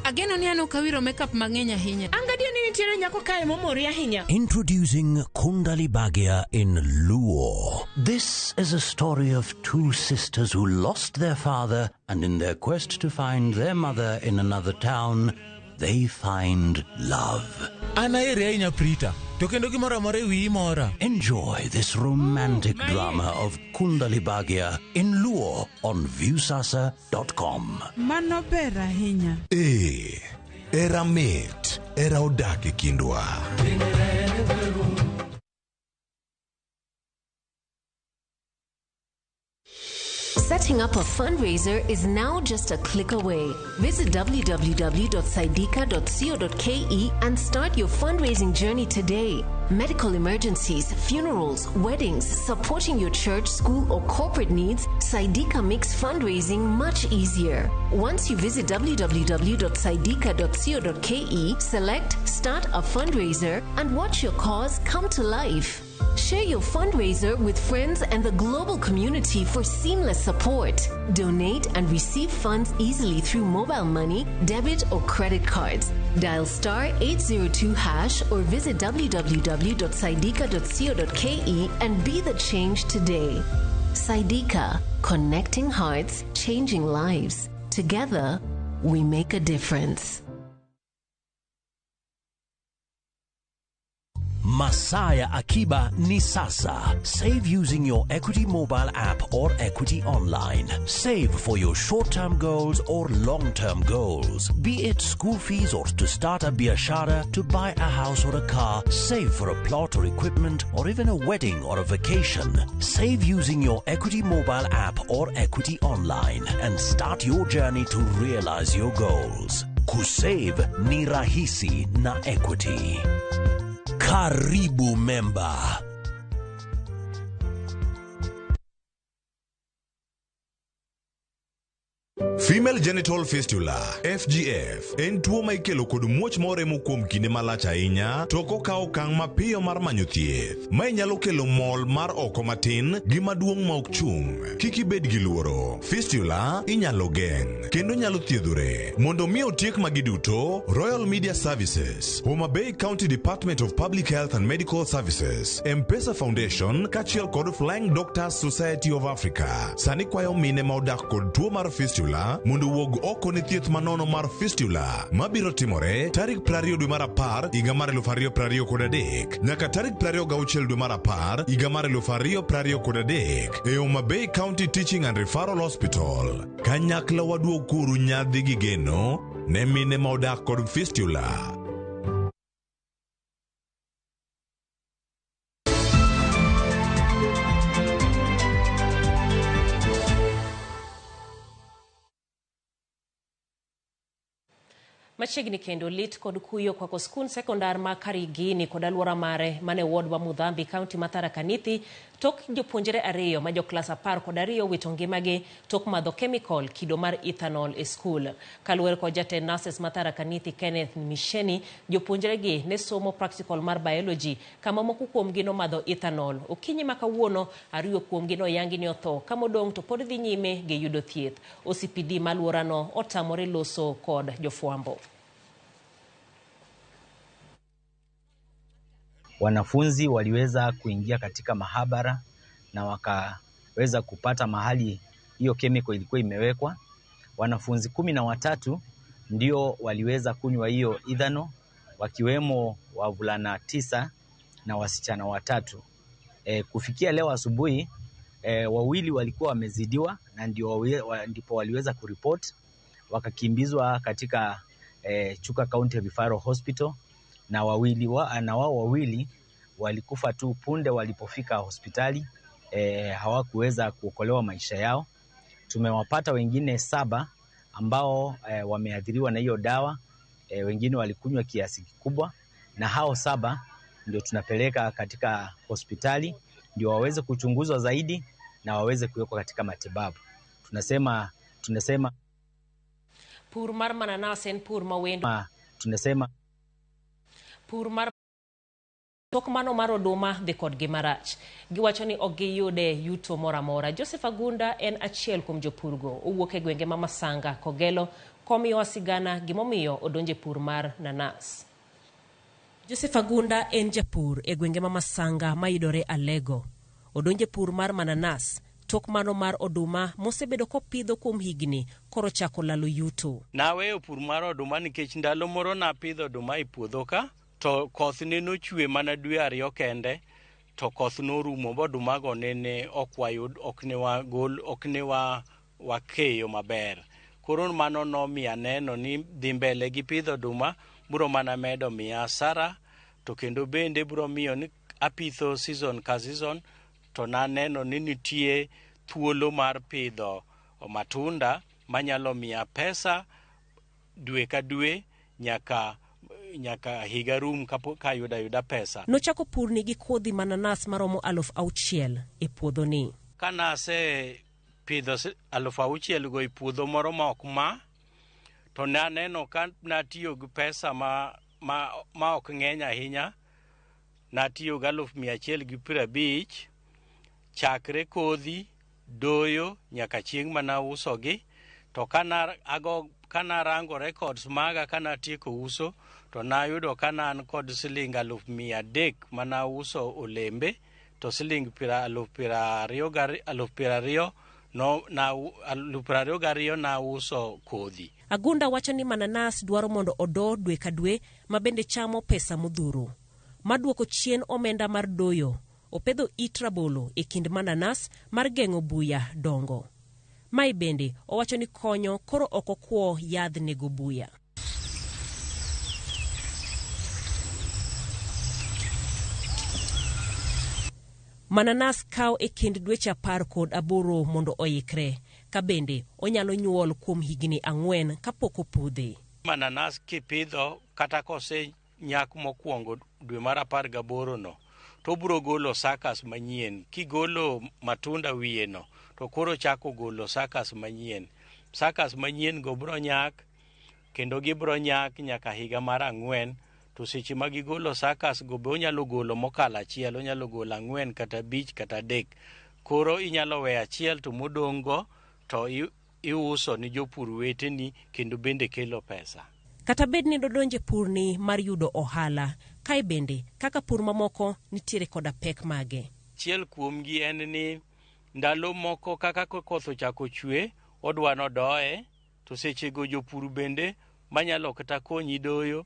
Ageno ni an ok awiro makeup mang'eny ahinya. An gadier ni nitiere nyako kae momori ahinya. Introducing Kundali Bhagya in Luo. This is a story of two sisters who lost their father, and in their quest to find their mother in another town, they find love. An aheri ahinya Prita, to kendo gimoro amora e wiyi mora. Enjoy this romantic drama of Kundali Bhagya in Luo on Viusasa.com. Mano ber ahinya. Era mit, era odak e kindwa. Setting up a fundraiser is now just a click away. Visit www.saidika.co.ke and start your fundraising journey today. Medical emergencies, funerals, weddings, supporting your church, school, or corporate needs, Saidika makes fundraising much easier. Once you visit www.saidika.co.ke, select Start a Fundraiser and watch your cause come to life. Share your fundraiser with friends and the global community for seamless support. Donate and receive funds easily through mobile money, debit, or credit cards. Dial star 802 hash or visit www.saidika.co.ke and be the change today. Saidika, connecting hearts, changing lives. Together, we make a difference. Masaya Akiba ni sasa. Save using your Equity mobile app or Equity online. Save for your short-term goals or long-term goals. Be it school fees or to start a biashara, to buy a house or a car, save for a plot or equipment, or even a wedding or a vacation. Save using your Equity mobile app or Equity online and start your journey to realize your goals. Kusave ni rahisi na Equity. Karibu member. Female genital fistula FGF en tuo ma ikelo kod muoch moremo kuom kinde malach ahinya to ok okaw okang' mapiyo mar manyo thieth. Mae nyalo kelo mol mar oko matin gi maduong' ma ok chung'. Kik ibed gi luoro. Fistula inyalo geng' kendo nyalo thiedhore. Mondo mi otiek magi duto, Royal Media Services, Homa Bay County Department of Public Health and Medical Services, M-Pesa Foundation kaachiel kod Flying Doctors Society of Africa sani kwayo mine ma odak kod tuo mar fistula mondo owuog oko ne thieth manono mar fistula mabiro timore tarik 20 dwe mar 10 higa mar 2023 nyaka tarik 26 dwe mar 10 higa mar 2023 e Homa Bay County Teaching and Referral Hospital. Kanyakla waduog kuru nyadhi gi geno ne mine ma odak kod fistula. Machiegni kendo lit kod kuyo kwako skund sekondar ma Karigini kod alwora mare mane ward wa Mudhambi, kaunti ma Tharaka Nithi, tok jopuonjre ariyo ma joklas 12 wito ngimagi tok madho kemikol kido mar ethanol e skul. Kaluwore kod jatend nurses ma Tharaka Nithi Kenneth Misheni, jopuonjregi ne somo practical mar biology kama moko kuomgi nomadho ethanol. Okinyi ma kawuono, ariyo kuomgi noyangi ni otho, kamodong' to pod dhi nyime gi yudo thieth. OCPD ma alworano otamore loso kod jofwambo. Wanafunzi waliweza kuingia katika mahabara na wakaweza kupata mahali hiyo chemical ilikuwa imewekwa. Wanafunzi 13 ndio waliweza kunywa hiyo ethanol, wakiwemo wavulana 9 na wasichana 3. Kufikia leo asubuhi, wawili walikuwa wamezidiwa na ndipo waliweza kuripoti, wakakimbizwa katika Chuka County Referral Hospital, na wao wawili walikufa tu punde walipofika hospitali. Hawakuweza kuokolewa maisha yao. Tumewapata wengine 7 ambao wameathiriwa na hiyo dawa. Wengine walikunywa kiasi kikubwa, na hao 7 ndio tunapeleka katika hospitali ndio waweze kuchunguzwa zaidi na waweze kuwekwa katika matibabu. Tunasema pur mar mananas en pur mawendo. Tunasema pur mar tok mano mar oduma dhi kodgi marach. Giwacho ni ok giyude yuto moro amora. Joseph Agunda en achiel kuom jopurgo. Owuok e gwenge ma Masanga, Kogelo, komiyowa sigana gimomiyo odonje pur mar nanas. Joseph Agunda en japur e gwenge ma Masanga mayudore Alego. Odonje pur mar mananas tok mano mar oduma mosebedo kopidho kuom higni koro chako lalo yuto. Naweyo pur mar oduma nikech ndalo moro napidho oduma e puodho ka, to koth ne nochwe mana dwe 2 kende, to koth norumo boduma go nene ok wayud, ok ne wagol, ok ne wakeyo maber. Koro mano nomiya neno ni dhi mbele gi pidho oduma biro mana medo miya hasara, to kendo bende biro miyo ni apitho season ka season, to naneno ni nitie thuolo mar pidho matunda manyalo miya pesa dwe ka dwe nyaka higa rum ka ayuda pesa. Nochako purni gi kodhi mananas maromo 6,000 e puodhoni. Kanase pidho 6,000 go e puodho moro ma ok ma, to naneno ka natiyo gi pesa ma ok ng'eny ahinya. Natiyo gi 150,000 chakre kodhi doyo nyaka chieng' manausogi. To kana rango records maga kanatieko uso, to nayudo ka an kod siling 300,000 manauso olembe, to siling 22,000 nauso kodhi. Agunda wacho ni mananas dwaro mondo odo dwe ka dwe, ma bende chamo pesa modhuro. Maduoko chien omenda mar doyo, opedho it rabolo e kind mananas mar geng'o buya dongo. Mae bende owacho ni konyo koro ok okwo yadh nego buya. Mananas kawo e kind dweche 18 mondo oikre, ka bende onyalo nyuol kuom higni 4 kapok opudhe. Mananas kipidho kata kose nyak mokwongo dwe mar 18 no, to biro golo sakas manyien. Kigolo matunda wiye no, to koro chako golo sakas manyien. Sakas manyien go biro nyak, kendo gibiro nyak nyaka higa mar 4. To seche ma gigolo sakas go be onyalo golo mokalo achiel, onyalo golo 4 kata 5 kata 3. Koro inyalo weyo achiel to modong' go to iuso ni jopur weteni, kendo bende kelo pesa. Kata bed ni dodonje purni mar yudo ohala, kae bende kaka pur mamoko nitiere koda pek mage. Achiel kuomgi en ni ndalo moko kaka koth ochako chwe, odwa nodoye, to sechego jopur bende manyalo kata konyi doyo,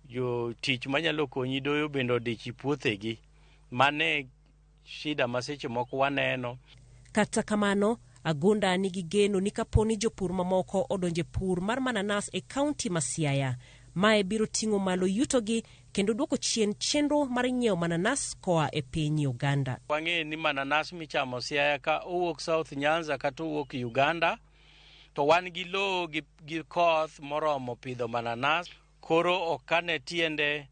jotich manyalo konyi doyo bende odich e puothegi. Mane shida ma seche moko waneno. Kata kamano, Agunda nigi geno ni kapo ni jopur mamoko odonje pur mar mananas e kaunti ma Siaya, mae biro ting'o malo yutogi kendo duoko chien chenro mar nyiewo mananas koa e piny Uganda. Wang'eyo ni mananas michamo Siaya ka owuok South Nyanza kata owuok Uganda, to wan gi lowo gi koth moromo pidho mananas. Koro ok ane tiende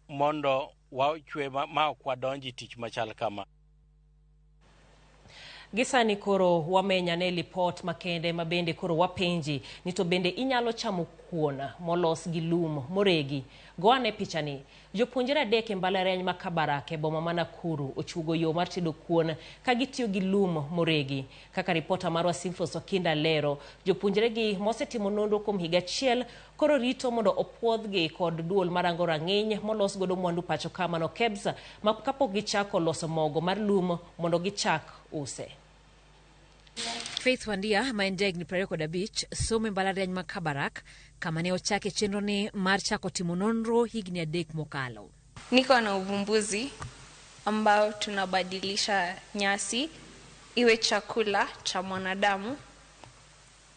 mondo wachwe ma ok wadonji tich machal kama. Gisani koro wamenya ne lipot makende ma bende koro wapenji ni to bende inyalo chamo kuon molos gi lum moregi. Go ane pichani. Jopuonjre 3 e mbalariany ma Kabarak e boma ma Nakuru ochuogo yo mar tedo kuon ka gitiyo gi lum moregi. Kaka ripota marwa Simfos Okinda lero, jopuonjre gi mosetimo nonro kuom higa achiel koro rito mondo opuodhgi kod duol marango rang'iny molos godo mwandu pacho ka mano KEBS ma kapok gichako loso mogo mar lum mondo gichak use. Faith Wandia ma en jahigni 25 somo e mbalariany ma Kabarak kama ne ochake chenro ni mar chako timo nonro higni 3 mokalo. Niko na uvumbuzi ambao tunabadilisha nyasi iwe chakula cha mwanadamu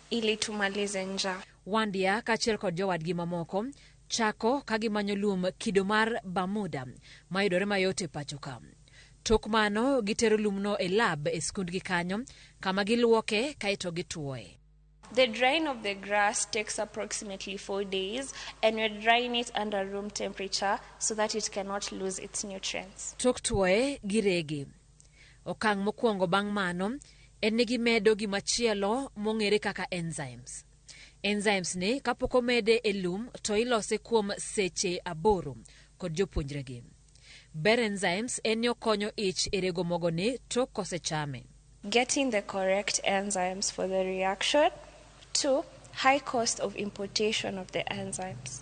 ili tumalize njaa. Wandia kaachiel kod jowadgi mamoko chako ka gimanyo lum kido mar Bermuda mayudore mayot e pacho ka. Tok mano gitero lumno e lab e skundgi kanyo kama giluoke kaeto gituoye. The drying of the grass takes approximately 4 days, and we're drying it under room temperature so that it cannot lose its nutrients. Tok tuoye girege. Okang' mokwongo bang' mano en ni gimedo gimachielo mong'ere kaka enzymes. Enzymes ni kapok omede e lum to ilose kuom seche 8 kod jopuonjregi. Ber enzymes en ni okonyo ich e rego mogoni tok kosechame. Getting the correct enzymes for the reaction. 2, high cost of importation of the enzymes.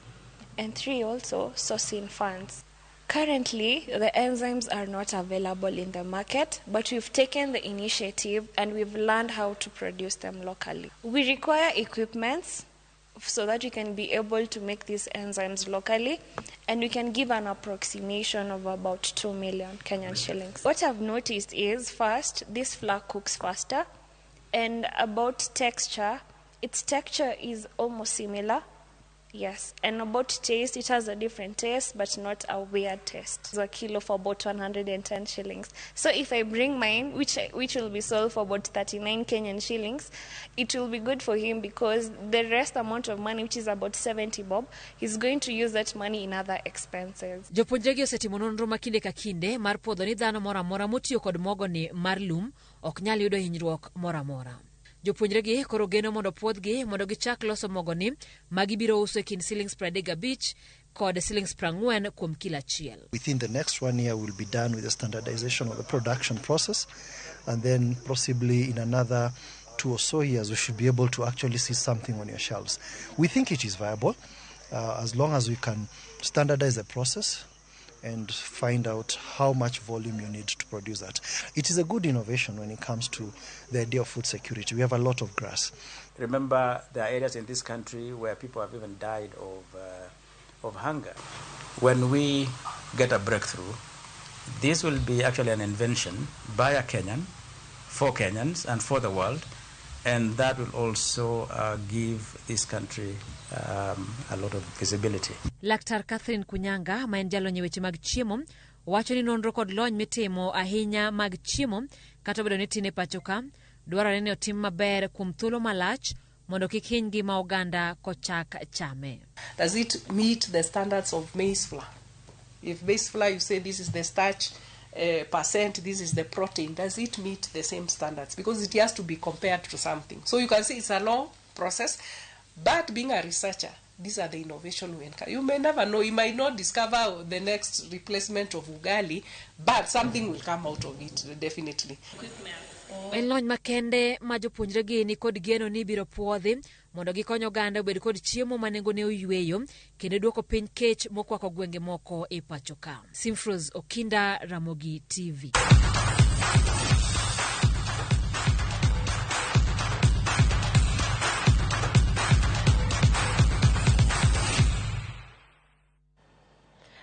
And 3, also sourcing funds. Currently, the enzymes are not available in the market, but we've taken the initiative and we've learned how to produce them locally. We require equipments so that we can be able to make these enzymes locally, and we can give an approximation of about 2 million Kenyan shillings. What I've noticed is, first, this flour cooks faster, and about texture, its texture is almost similar. Yes, and about taste, it has a different taste, but not a weird taste. It's a kilo for about 110 shillings. So if I bring mine, which will be sold for about 39 Kenyan shillings, it will be good for him because the rest amount of money, which is about 70 bob, he's going to use that money in other expenses. Jopuonjregi osetimo nonro ma kinde ka kinde mar puodho ni dhano moro amora motiyo kod mogoni mar lum ok nyal yudo hinyruok moro amora. Jopuonjregi koro geno mondo puodhgi mondo gichak loso mogoni ma gibiro uso e kind silings 35 kod silings 40 kuom kilo achiel. Within the next 1 year, we'll be done with the standardization of the production process, and then possibly in another 2 or so years, we should be able to actually see something on your shelves. We think it is viable, as long as we can standardize the process and find out how much volume you need to produce that. It is a good innovation when it comes to the idea of food security. We have a lot of grass. Remember, there are areas in this country where people have even died of hunger. When we get a breakthrough, this will be actually an invention by a Kenyan, for Kenyans and for the world, and that will also give this country a lot of visibility. Laktar Catherine Kunyanga, ma en jalony e weche mag chiemo, wacho ni nonro kod lony mitimo ahinya mag chiemo kata obedo ni tin e pacho ka, dwarore ni otim maber kuom thuolo malach mondo kik hiny ngima oganda kochak chame. Does it meet the standards of maize flour? If maize flour, you say this is the starch percent, this is the protein, does it meet the same standards? Because it has to be compared to something. So you can see it's a long process, but being a researcher, these are the innovation we encounter. You may never know, you might not discover the next replacement of ugali, but something will come out of it, definitely. En lony makende ma jopuonjregi ni kod geno ni ibiro puodhi mondo gikony oganda obed kod chiemo ma nengone oyweyo kendo duoko piny kech mokwako gwenge moko e pacho ka. Simfros Okinda, Ramogi TV.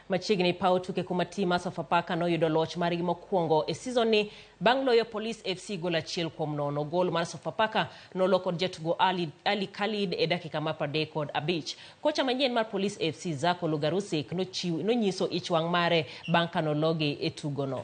Machiegni paw tuke kuma tim mar Sofapaka noyudo loch margi mokwongo e season ni bang' loyo Police FC gol 1-0. Gol mar Sofapaka nolo kod jatugo Ali Khalid e dakika mar 35. Kocha manyien mar Police FC Zako Lugarusik nonyiso ich wang' mare bang' kanologi e tugono.